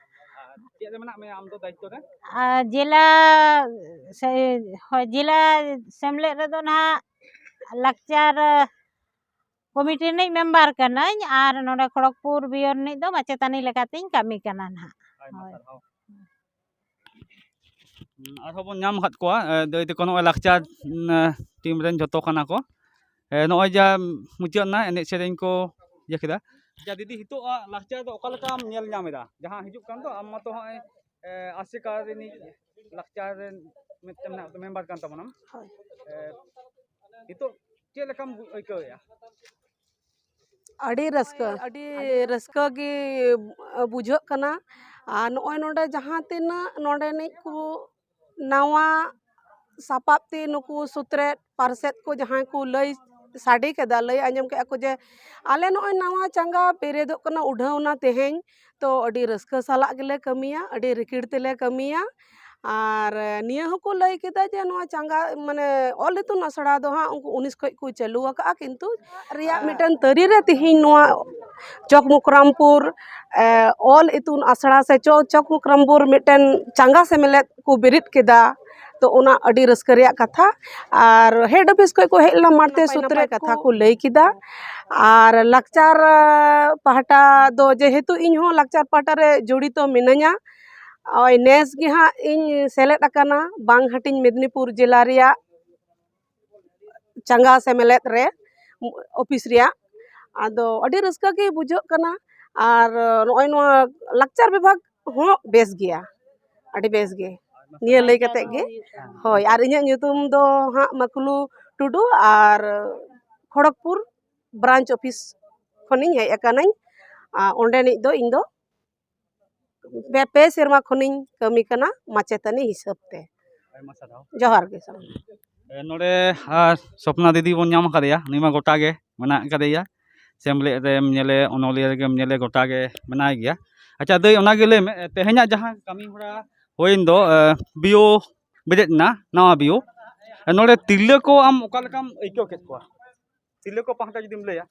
ᱟᱨ ᱪᱮᱫ ᱨᱮ ᱢᱮᱱᱟᱜ ᱢᱮᱭᱟ ᱟᱢ ᱫᱚ ᱫᱟᱭᱤᱛᱛᱚ ᱨᱮ? ᱟᱨ ᱡᱮᱞᱟ ᱥᱮ-, ᱦᱳᱭ, ᱡᱮᱞᱟ ᱥᱮᱢᱞᱮᱫ ᱨᱮᱫᱚ ᱱᱟᱦᱟᱜ ᱞᱟᱠᱪᱟᱨ ᱠᱚᱢᱤᱴᱤ ᱨᱤᱱᱤᱡ ᱢᱮᱢᱵᱟᱨ ᱠᱟᱹᱱᱟᱹᱧ ᱟᱨ ᱱᱚᱰᱮ ᱠᱷᱚᱲᱚᱜᱽᱯᱩᱨ ᱵᱤᱭᱳ ᱨᱤᱱᱤᱡ ᱫᱚ ᱢᱟᱪᱮᱛᱟᱹᱱᱤ ᱞᱮᱠᱟᱛᱤᱧ ᱠᱟᱹᱢᱤ ᱠᱟᱱᱟ ᱱᱟᱦᱟᱜ᱾ ᱟᱭᱢᱟ ᱦᱳᱭ᱾ ᱥᱟᱨᱦᱟᱣ᱾ ᱦᱩᱸ, ᱟᱨᱦᱚᱸ ᱵᱚᱱ ᱧᱟᱢ ᱟᱠᱟᱫ ᱠᱚᱣᱟ, ᱮ, ᱫᱟᱹᱭ ᱛᱟᱠᱚ ᱱᱚᱜᱼᱚᱭ ᱞᱟᱠᱪᱟᱨ, ᱩᱸ, ᱮ, ᱴᱤᱢ ᱨᱮᱱ ᱡᱷᱚᱛᱚ ᱠᱟᱱᱟ ᱠᱚ᱾ ᱮ, ᱱᱚᱜᱼᱚᱭ ᱡᱟ ᱢᱩᱪᱟᱹᱫ ᱮᱱᱟ, ᱮᱱᱮᱡ ᱥᱮᱨᱮᱧ ᱠᱚ ᱤᱭᱟᱹ ᱠᱮᱫᱟ᱾ ᱟᱪᱪᱷᱟ ᱫᱤᱫᱤ, ᱱᱤᱛᱚᱜ ᱟᱜ ᱞᱟᱠᱪᱟᱨ ᱫᱚ ᱚᱠᱟ ᱞᱮᱠᱟᱢ ᱧᱮᱞ ᱧᱟᱢ ᱮᱫᱟ? ᱡᱟᱦᱟᱸ ᱦᱤᱡᱩᱜ ᱠᱟᱱ ᱫᱚ, ᱟᱢ ᱢᱟᱛᱚ ᱦᱚᱸᱜᱼᱚᱭ, ᱮ, ᱟᱥᱮᱠᱟ ᱨᱤᱱᱤᱡ ᱞᱟᱠᱪᱟᱨ ᱨᱮᱱ ᱢᱤᱫᱴᱮᱱ ᱢᱮᱢᱵᱟᱨ ᱠᱟᱱ ᱛᱟᱵᱚᱱᱟᱢ᱾ ᱦᱳᱭ᱾ ᱮ, ᱱᱤᱛᱚᱜ ᱪᱮᱫ ᱞᱮᱠᱟᱢ ᱵᱩ-, ᱟᱹᱭᱠᱟᱹᱣᱮᱫᱼᱟ? ᱟᱹᱰᱤ ᱨᱟᱹᱥᱠᱟᱹ, ᱟᱹᱰᱤ ᱨᱟᱹᱥᱠᱟᱹ ᱜᱮ ᱵᱩᱡᱷᱟᱹᱜ ᱠᱟᱱᱟ᱾ ᱟᱨ ᱱᱚᱜᱼᱚᱭ ᱱᱚᱰᱮ ᱡᱟᱦᱟᱸ ᱛᱤᱱᱟᱹᱜ ᱱᱚᱰᱮᱱᱤᱡ ᱠᱚ ᱱᱟᱣᱟ ᱥᱟᱯᱟᱵ ᱛᱮ ᱱᱩᱠᱩ ᱥᱩᱛᱨᱮᱛ ᱯᱟᱨᱥᱮᱛ ᱠᱚ ᱡᱟᱦᱟᱸᱭ ᱠᱚ ᱞᱟᱹᱭ ᱥᱟᱰᱮ ᱠᱮᱫᱟ, ᱞᱟᱹᱭ ᱟᱸᱡᱚᱢ ᱠᱮᱫᱟ ᱠᱚ ᱡᱮ ᱟᱞᱮ ᱱᱚᱜᱼᱚᱭ ᱱᱟᱣᱟ ᱪᱟᱸᱜᱟ ᱵᱮᱨᱮᱫᱚᱜ ᱠᱟᱱᱟ, ᱩᱰᱷᱟᱹᱣ ᱱᱟ ᱛᱮᱦᱮᱧ, ᱛᱚ ᱟᱹᱰᱤ ᱨᱟᱹᱥᱠᱟᱹ ᱥᱟᱞᱟᱜ ᱜᱮᱞᱮ ᱠᱟᱹᱢᱤᱭᱟ, ᱟᱹᱰᱤ ᱨᱤᱠᱤᱲ ᱛᱮᱞᱮ ᱠᱟᱹᱢᱤᱭᱟ᱾ ᱟᱨ ᱱᱤᱭᱟᱹ ᱦᱚᱸᱠᱚ ᱞᱟᱹᱭ ᱠᱮᱫᱟ ᱡᱮ ᱱᱚᱣᱟ ᱪᱟᱸᱜᱟ, ᱢᱟᱱᱮ, ᱚᱞ ᱤᱛᱩᱱ ᱟᱥᱲᱟ ᱫᱚ ᱦᱟᱸᱜ ᱩᱱᱠᱩ ᱩᱱᱤᱥ ᱠᱷᱚᱱ ᱠᱚ ᱪᱟᱹᱞᱩ ᱟᱠᱟᱫᱼᱟ, ᱠᱤᱱᱛᱩ ᱨᱮᱭᱟᱜ ᱢᱤᱫᱴᱮᱱ ᱛᱟᱹᱨᱤ ᱨᱮ ᱛᱮᱦᱮᱧ ᱱᱚᱣᱟ ᱪᱚᱠᱢᱚᱠᱨᱟᱢᱯᱩᱨ, ᱮ, ᱚᱞ ᱤᱛᱩᱱ ᱟᱥᱲᱟ ᱥᱮ ᱪᱚ-, ᱪᱚᱠᱢᱚᱠᱨᱟᱢᱯᱩᱨ ᱢᱤᱫᱴᱮᱱ ᱪᱟᱸᱜᱟ ᱥᱮᱢᱞᱮᱫ ᱠᱚ ᱵᱮᱨᱮᱫ ᱠᱮᱫᱟ᱾ ᱛᱚ ᱚᱱᱟ ᱟᱹᱰᱤ ᱨᱟᱹᱥᱠᱟᱹ ᱨᱮᱭᱟᱜ ᱠᱟᱛᱷᱟ᱾ ᱟᱨ ᱦᱮᱰ ᱚᱯᱷᱤᱥ ᱠᱷᱚᱱ ᱠᱚ ᱦᱮᱡ ᱞᱮᱱᱟ, ᱢᱟᱲᱛᱮ ᱱᱟᱯᱟᱭ ᱥᱩᱛᱨᱮ ᱱᱟᱯᱟᱭ ᱠᱟᱛᱷᱟ ᱠᱚ ᱠᱚ ᱞᱟᱹᱭ ᱠᱮᱫᱟ᱾ ᱟᱨ ᱞᱟᱠᱪᱟᱨ, ᱟ, ᱯᱟᱦᱴᱟ ᱫᱚ ᱡᱮᱦᱮᱛᱩ ᱤᱧ ᱦᱚᱸ ᱞᱟᱠᱪᱟᱨ ᱯᱟᱦᱴᱟ ᱨᱮ ᱡᱚᱲᱤᱛᱚ ᱢᱤᱱᱟᱹᱧᱟ, ᱳᱭ ᱱᱮᱥ ᱜᱮ ᱦᱟᱸᱜ ᱤᱧ ᱥᱮᱞᱮᱫ ᱟᱠᱟᱱᱟ ᱵᱟᱝ ᱦᱟᱹᱴᱤᱧ ᱢᱮᱫᱽᱱᱤᱯᱩᱨ ᱡᱮᱞᱟ ᱨᱮᱭᱟᱜ ᱪᱟᱸᱜᱟ ᱥᱮᱢᱞᱮᱫ ᱨᱮ, ᱚᱯᱷᱤᱥ ᱨᱮᱭᱟᱜ᱾ ᱟᱫᱚ ᱟᱹᱰᱤ ᱨᱟᱹᱥᱠᱟᱹ ᱜᱮ ᱵᱩᱡᱷᱟᱹᱜ ᱠᱟᱱᱟ᱾ ᱟᱨ ᱱᱚᱜᱼᱚᱭ ᱱᱚᱣᱟ ᱞᱟᱠᱪᱟᱨ ᱵᱤᱵᱷᱟᱜᱽ ᱦᱚᱸ ᱵᱮᱥ ᱜᱮᱭᱟ, ᱟᱹᱰᱤ ᱵᱮᱥ ᱜᱮ᱾ ᱱᱤᱭᱟᱹ ᱞᱟᱹᱭ ᱠᱟᱛᱮ ᱜᱮ᱾ ᱦᱳᱭ, ᱟᱨ ᱤᱧᱟᱹᱜ ᱧᱩᱛᱩᱢ ᱫᱚ ᱦᱟᱸᱜ ᱢᱟᱹᱠᱞᱩ ᱴᱩᱰᱩ, ᱟᱨ ᱠᱷᱚᱲᱚᱜᱽᱯᱩᱨ ᱵᱨᱟᱧᱪ ᱚᱯᱷᱤᱥ ᱠᱷᱚᱱᱤᱧ ᱦᱮᱡ ᱟᱠᱟᱱᱟᱹᱧ᱾ ᱟᱨ ᱚᱸᱰᱮᱱᱤᱡ ᱫᱚ ᱤᱧ ᱫᱚ ᱯᱮ, ᱯᱮ ᱥᱮᱨᱢᱟ ᱠᱷᱚᱱᱤᱧ ᱠᱟᱹᱢᱤ ᱠᱟᱱᱟ ᱢᱟᱪᱮᱛᱟᱹᱱᱤ ᱦᱤᱥᱟᱹᱵ ᱛᱮ᱾ ᱟᱭᱢᱟ ᱥᱟᱨᱦᱟᱣ᱾ ᱡᱚᱦᱟᱨ ᱜᱮ ᱥᱟᱱᱟᱢ᱾ ᱮ, ᱱᱚᱰᱮ, ᱟᱨ ᱥᱚᱯᱱᱟ ᱫᱤᱫᱤ ᱵᱚᱱ ᱧᱟᱢ ᱟᱠᱟᱫᱮᱭᱟ, ᱱᱩᱭ ᱢᱟ ᱜᱚᱴᱟ ᱜᱮ ᱢᱮᱱᱟᱜ ᱟᱠᱟᱫᱮᱭᱟ, ᱥᱮᱢᱞᱮᱫ ᱨᱮᱢ ᱧᱮᱞᱮ, ᱚᱱᱚᱞᱤᱭᱟᱹ ᱨᱮᱜᱮᱢ ᱧᱮᱞᱮ, ᱜᱚᱴᱟ ᱜᱮ ᱢᱮᱱᱟᱭ ᱜᱮᱭᱟ᱾ ᱟᱪᱪᱷᱟ ᱫᱟᱹᱭ, ᱚᱱᱟᱜᱮ ᱞᱟᱹᱭ ᱢᱮ, ᱮ, ᱛᱮᱦᱮᱧᱟᱜ ᱡᱟᱦᱟᱸ ᱠᱟᱹᱢᱤ ᱦᱚᱨᱟ ᱦᱩᱭᱮᱱ ᱫᱚ, ᱮ, ᱵᱤᱭᱳ ᱵᱮᱨᱮᱫ ᱮᱱᱟ, ᱱᱟᱣᱟ ᱵᱤᱭᱳ, ᱮ, ᱱᱚᱰᱮ ᱛᱤᱨᱞᱟᱹ ᱠᱚ ᱟᱢ ᱚᱠᱟ ᱞᱮᱠᱟᱢ ᱟᱹᱭᱠᱟᱹᱣ ᱠᱮᱫ ᱠᱚᱣᱟ? ᱛᱤᱨᱞᱟᱹ ᱠᱚ ᱯᱟᱦᱴᱟ ᱡᱩᱫᱤᱢ ᱞᱟᱹᱭᱟ᱾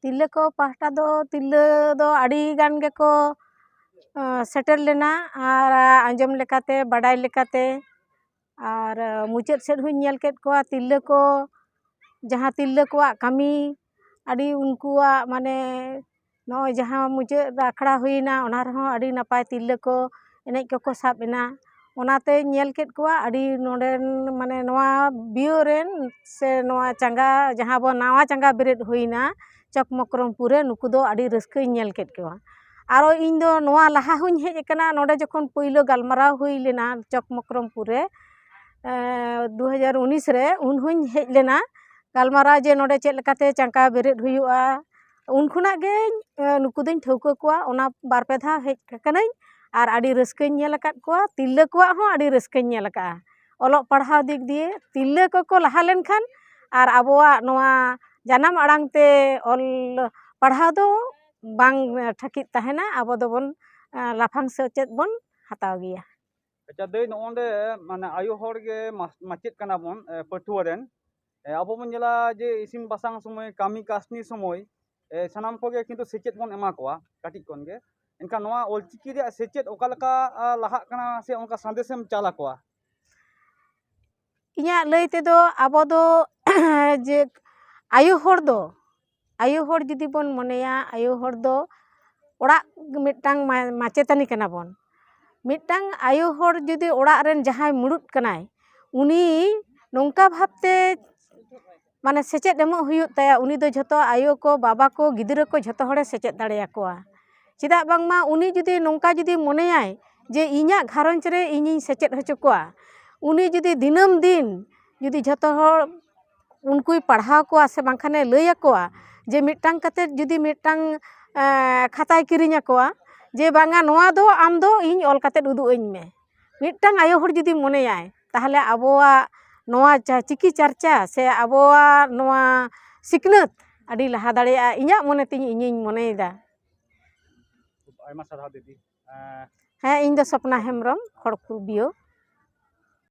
ᱛᱤᱨᱞᱟᱹ ᱠᱚ ᱯᱟᱦᱴᱟ ᱫᱚ, ᱛᱤᱨᱞᱟᱹ ᱫᱚ ᱟᱹᱰᱤ ᱜᱟᱱ ᱜᱮᱠᱚ, ᱟᱸ, ᱥᱮᱴᱮᱨ ᱞᱮᱱᱟ᱾ ᱟᱨ ᱟᱸᱡᱚᱢ ᱞᱮᱠᱟᱛᱮ, ᱵᱟᱰᱟᱭ ᱞᱮᱠᱟᱛᱮ, ᱟᱨ ᱢᱩᱪᱟᱹᱫ ᱥᱮᱫ ᱦᱚᱸᱧ ᱧᱮᱞ ᱠᱮᱫ ᱠᱚᱣᱟ, ᱛᱤᱨᱞᱟᱹ ᱠᱚ, ᱡᱟᱦᱟᱸ ᱛᱤᱨᱞᱟᱹ ᱠᱚᱣᱟᱜ ᱠᱟᱹᱢᱤ, ᱟᱹᱰᱤ ᱩᱱᱠᱩᱣᱟᱜ, ᱢᱟᱱᱮ, ᱱᱚᱜᱼᱚᱭ ᱡᱟᱦᱟᱸ ᱢᱩᱪᱟᱹᱫ ᱟᱠᱷᱲᱟ ᱦᱩᱭᱱᱟ, ᱚᱱᱟ ᱨᱮᱦᱚᱸ ᱟᱹᱰᱤ ᱱᱟᱯᱟᱭ ᱛᱤᱨᱞᱟᱹ ᱠᱚ ᱮᱱᱮᱡ ᱠᱚᱠᱚ ᱥᱟᱵ ᱮᱱᱟ᱾ ᱚᱱᱟᱛᱮᱧ ᱧᱮᱞ ᱠᱮᱫ ᱠᱚᱣᱟ, ᱟᱹᱰᱤ ᱱᱚᱰᱮᱱ, ᱢᱟᱱᱮ, ᱱᱚᱣᱟ ᱵᱤᱭᱳ ᱨᱮᱱ ᱥᱮ ᱱᱚᱣᱟ ᱪᱟᱸᱜᱟ, ᱡᱟᱦᱟᱸ ᱵᱚ ᱱᱟᱣᱟ ᱪᱟᱸᱜᱟ ᱵᱮᱨᱮᱫ ᱦᱩᱭᱱᱟ ᱪᱚᱠᱢᱚᱠᱨᱚᱢᱯᱩᱨ ᱨᱮ, ᱱᱩᱠᱩ ᱫᱚ ᱟᱹᱰᱤ ᱨᱟᱹᱥᱠᱟᱹᱧ ᱧᱮᱞ ᱠᱮᱫ ᱠᱚᱣᱟ᱾ ᱟᱨᱚ ᱤᱧ ᱫᱚ ᱱᱚᱣᱟ ᱞᱟᱦᱟ ᱦᱚᱸᱧ ᱦᱮᱡ ᱟᱠᱟᱱᱟ, ᱱᱚᱰᱮ ᱡᱚᱠᱷᱚᱱ ᱯᱳᱭᱞᱳ ᱜᱟᱞᱢᱟᱨᱟᱣ ᱦᱩᱭ ᱞᱮᱱᱟ ᱪᱚᱠᱢᱚᱠᱨᱚᱢᱯᱩᱨ ᱨᱮ, ᱮᱸ, ᱫᱩ ᱦᱟᱡᱟᱨ ᱩᱱᱤᱥ ᱨᱮ, ᱩᱱ ᱦᱚᱸᱧ ᱦᱮᱡ ᱞᱮᱱᱟ ᱜᱟᱞᱢᱟᱨᱟᱣ ᱡᱮ ᱱᱚᱰᱮ ᱪᱮᱫ ᱞᱮᱠᱟᱛᱮ ᱪᱟᱸᱜᱟ ᱵᱮᱨᱮᱫ ᱦᱩᱭᱩᱜᱼᱟ᱾ ᱩᱱ ᱠᱷᱚᱱᱟᱜ ᱜᱮ, ᱮᱸ, ᱱᱩᱠᱩ ᱫᱚᱧ ᱴᱷᱟᱹᱣᱠᱟᱹ ᱠᱚᱣᱟ, ᱚᱱᱟ ᱵᱟᱨ ᱯᱮ ᱫᱷᱟᱣ ᱦᱮᱡ ᱟᱠᱟᱱᱟᱹᱧ ᱟᱨ ᱟᱹᱰᱤ ᱨᱟᱹᱥᱠᱟᱹᱧ ᱧᱮᱞ ᱟᱠᱟᱫ ᱠᱚᱣᱟ᱾ ᱛᱤᱨᱞᱟᱹ ᱠᱚᱣᱟᱜ ᱦᱚᱸ ᱟᱹᱰᱤ ᱨᱟᱹᱥᱠᱟᱹᱧ ᱧᱮᱞ ᱟᱠᱟᱫᱼᱟ᱾ ᱚᱞᱚᱜ ᱯᱟᱲᱦᱟᱣ ᱫᱤᱠ ᱫᱤᱭᱮ ᱛᱤᱨᱞᱟᱹ ᱠᱚᱠᱚ ᱞᱟᱦᱟ ᱞᱮᱱᱠᱷᱟᱱ ᱟᱨ ᱟᱵᱚᱣᱟᱜ ᱱᱚᱣᱟ ᱡᱟᱱᱟᱢ ᱟᱲᱟᱝ ᱛᱮ ᱚᱞ ᱯᱟᱲᱦᱟᱣ ᱫᱚ ᱵᱟᱝ ᱴᱷᱟᱹᱠᱤᱫ ᱛᱟᱦᱮᱱᱟ᱾ ᱟᱵᱚ ᱫᱚᱵᱚᱱ, ᱮᱸ, ᱞᱟᱯᱷᱟᱝ ᱥᱮᱪᱮᱫ ᱵᱚᱱ ᱦᱟᱛᱟᱣ ᱜᱮᱭᱟ᱾ ᱟᱪᱪᱷᱟ ᱫᱟᱹᱭ, ᱱᱚᱜᱼᱚᱸᱰᱮ ᱢᱟᱱᱮ ᱟᱭᱳ ᱦᱚᱲ ᱜᱮ ᱢᱟᱥ-, ᱢᱟᱪᱮᱫ ᱠᱟᱱᱟ ᱵᱚᱱ, ᱮ, ᱯᱟᱹᱴᱷᱩᱣᱟᱹ ᱨᱮᱱ᱾ ᱮ, ᱟᱵᱚ ᱵᱚᱱ ᱧᱮᱞᱟ ᱡᱮ ᱤᱥᱤᱱ ᱵᱟᱥᱟᱝ ᱥᱚᱢᱚᱭ, ᱠᱟᱹᱢᱤ ᱠᱟᱹᱥᱱᱤ ᱥᱚᱢᱚᱭ, ᱮ, ᱥᱟᱱᱟᱢ ᱠᱚᱜᱮ ᱠᱤᱱᱛᱩ ᱥᱮᱪᱮᱫ ᱵᱚᱱ ᱮᱢᱟ ᱠᱚᱣᱟ ᱠᱟᱹᱴᱤᱡ ᱠᱷᱚᱱ ᱜᱮ᱾ ᱮᱱᱠᱷᱟᱱ ᱱᱚᱣᱟ ᱚᱞᱪᱤᱠᱤ ᱨᱮᱭᱟᱜ ᱥᱮᱪᱮᱫ ᱚᱠᱟ ᱞᱮᱠᱟ, ᱟ, ᱞᱟᱦᱟᱜ ᱠᱟᱱᱟ ᱥᱮ ᱚᱱᱠᱟ ᱥᱟᱸᱫᱮᱥᱮᱢ ᱪᱟᱞ ᱟᱠᱚᱣᱟ? ᱤᱧᱟᱹᱜ ᱞᱟᱹᱭ ᱛᱮᱫᱚ ᱟᱵᱚ ᱫᱚ ᱡᱮ ᱟᱭᱳ ᱦᱚᱲ ᱫᱚ, ᱟᱭᱳ ᱦᱚᱲ ᱡᱩᱫᱤ ᱵᱚᱱ ᱢᱚᱱᱮᱭᱟ, ᱟᱭᱳ ᱦᱚᱲ ᱫᱚ ᱚᱲᱟᱜ ᱢᱤᱫᱴᱟᱝ ᱢᱟ-, ᱢᱟᱪᱮᱛᱟᱹᱱᱤ ᱠᱟᱱᱟ ᱵᱚᱱ᱾ ᱢᱤᱫᱴᱟᱝ ᱟᱭᱳ ᱦᱚᱲ ᱡᱩᱫᱤ ᱚᱲᱟᱜ ᱨᱮᱱ ᱡᱟᱦᱟᱸᱭ ᱢᱩᱲᱩᱫ ᱠᱟᱱᱟᱭ, ᱩᱱᱤ ᱱᱚᱝᱠᱟ ᱵᱷᱟᱵᱽᱛᱮ ᱢᱟᱱᱮ ᱥᱮᱪᱮᱫ ᱮᱢᱚᱜ ᱦᱩᱭᱩᱜ ᱛᱟᱭᱟ, ᱩᱱᱤ ᱫᱚ ᱡᱷᱚᱛᱚ ᱟᱭᱳ ᱠᱚ, ᱵᱟᱵᱟ ᱠᱚ, ᱜᱤᱫᱽᱨᱟᱹ ᱠᱚ ᱡᱷᱚᱛᱚ ᱦᱚᱲᱮ ᱥᱮᱪᱮᱫ ᱫᱟᱲᱮᱭᱟᱠᱚᱣᱟ᱾ ᱪᱮᱫᱟᱜ ᱵᱟᱝᱢᱟ ᱩᱱᱤ ᱡᱩᱫᱤ ᱱᱚᱝᱠᱟ ᱡᱩᱫᱤ ᱢᱚᱱᱮᱭᱟᱭ ᱡᱮ ᱤᱧᱟᱹᱜ ᱜᱷᱟᱨᱚᱸᱡᱽ ᱨᱮ ᱤᱧᱤᱧ ᱥᱮᱪᱮᱫ ᱦᱚᱪᱚ ᱠᱚᱣᱟ, ᱩᱱᱤ ᱡᱩᱫᱤ ᱫᱤᱱᱟᱹᱢ ᱫᱤᱱ ᱡᱩᱫᱤ ᱡᱷᱚᱛᱚ ᱦᱚᱲ ᱩᱱᱠᱩᱭ ᱯᱟᱲᱦᱟᱣ ᱠᱚᱣᱟ ᱥᱮ ᱵᱟᱝᱠᱷᱟᱱᱮ ᱞᱟᱹᱭ ᱟᱠᱚᱣᱟ ᱡᱮ ᱢᱤᱫᱴᱟᱝ ᱠᱟᱛᱮᱫ ᱡᱩᱫᱤ ᱢᱤᱫᱴᱟᱝ, ᱮᱸ, ᱠᱷᱟᱛᱟᱭ ᱠᱤᱨᱤᱧ ᱟᱠᱚᱣᱟ ᱡᱮ ᱵᱟᱝᱟ ᱱᱚᱣᱟ ᱫᱚ ᱟᱢ ᱫᱚ ᱤᱧ ᱚᱞ ᱠᱟᱛᱮᱫ ᱩᱫᱩᱜ ᱟᱹᱧ ᱢᱮ, ᱢᱤᱫᱴᱟᱝ ᱟᱭᱳ ᱦᱚᱲ ᱡᱩᱫᱤ ᱢᱚᱱᱮᱭᱟᱭ, ᱛᱟᱦᱚᱞᱮ ᱟᱵᱚᱣᱟᱜ ᱱᱚᱣᱟ ᱪᱟ-, ᱪᱤᱠᱤ ᱪᱟᱨᱪᱟ ᱥᱮ ᱟᱵᱚᱣᱟᱜ ᱱᱚᱣᱟ ᱥᱤᱠᱷᱱᱟᱹᱛ ᱟᱹᱰᱤ ᱞᱟᱦᱟ ᱫᱟᱲᱮᱭᱟᱜᱼᱟ, ᱤᱧᱟᱹᱜ ᱢᱚᱱᱮ ᱛᱤᱧ ᱤᱧᱤᱧ ᱢᱚᱱᱮᱭᱮᱫᱟ᱾ ᱟᱭᱢᱟ ᱥᱟᱨᱦᱟᱣ ᱫᱤᱫᱤ᱾ ᱮᱸ, ᱦᱮᱸ, ᱤᱧ ᱫᱚ ᱥᱚᱯᱱᱟ ᱦᱮᱢᱵᱨᱚᱢ, ᱠᱷᱚᱲᱜᱽᱯᱩᱨ ᱵᱤᱭᱳ᱾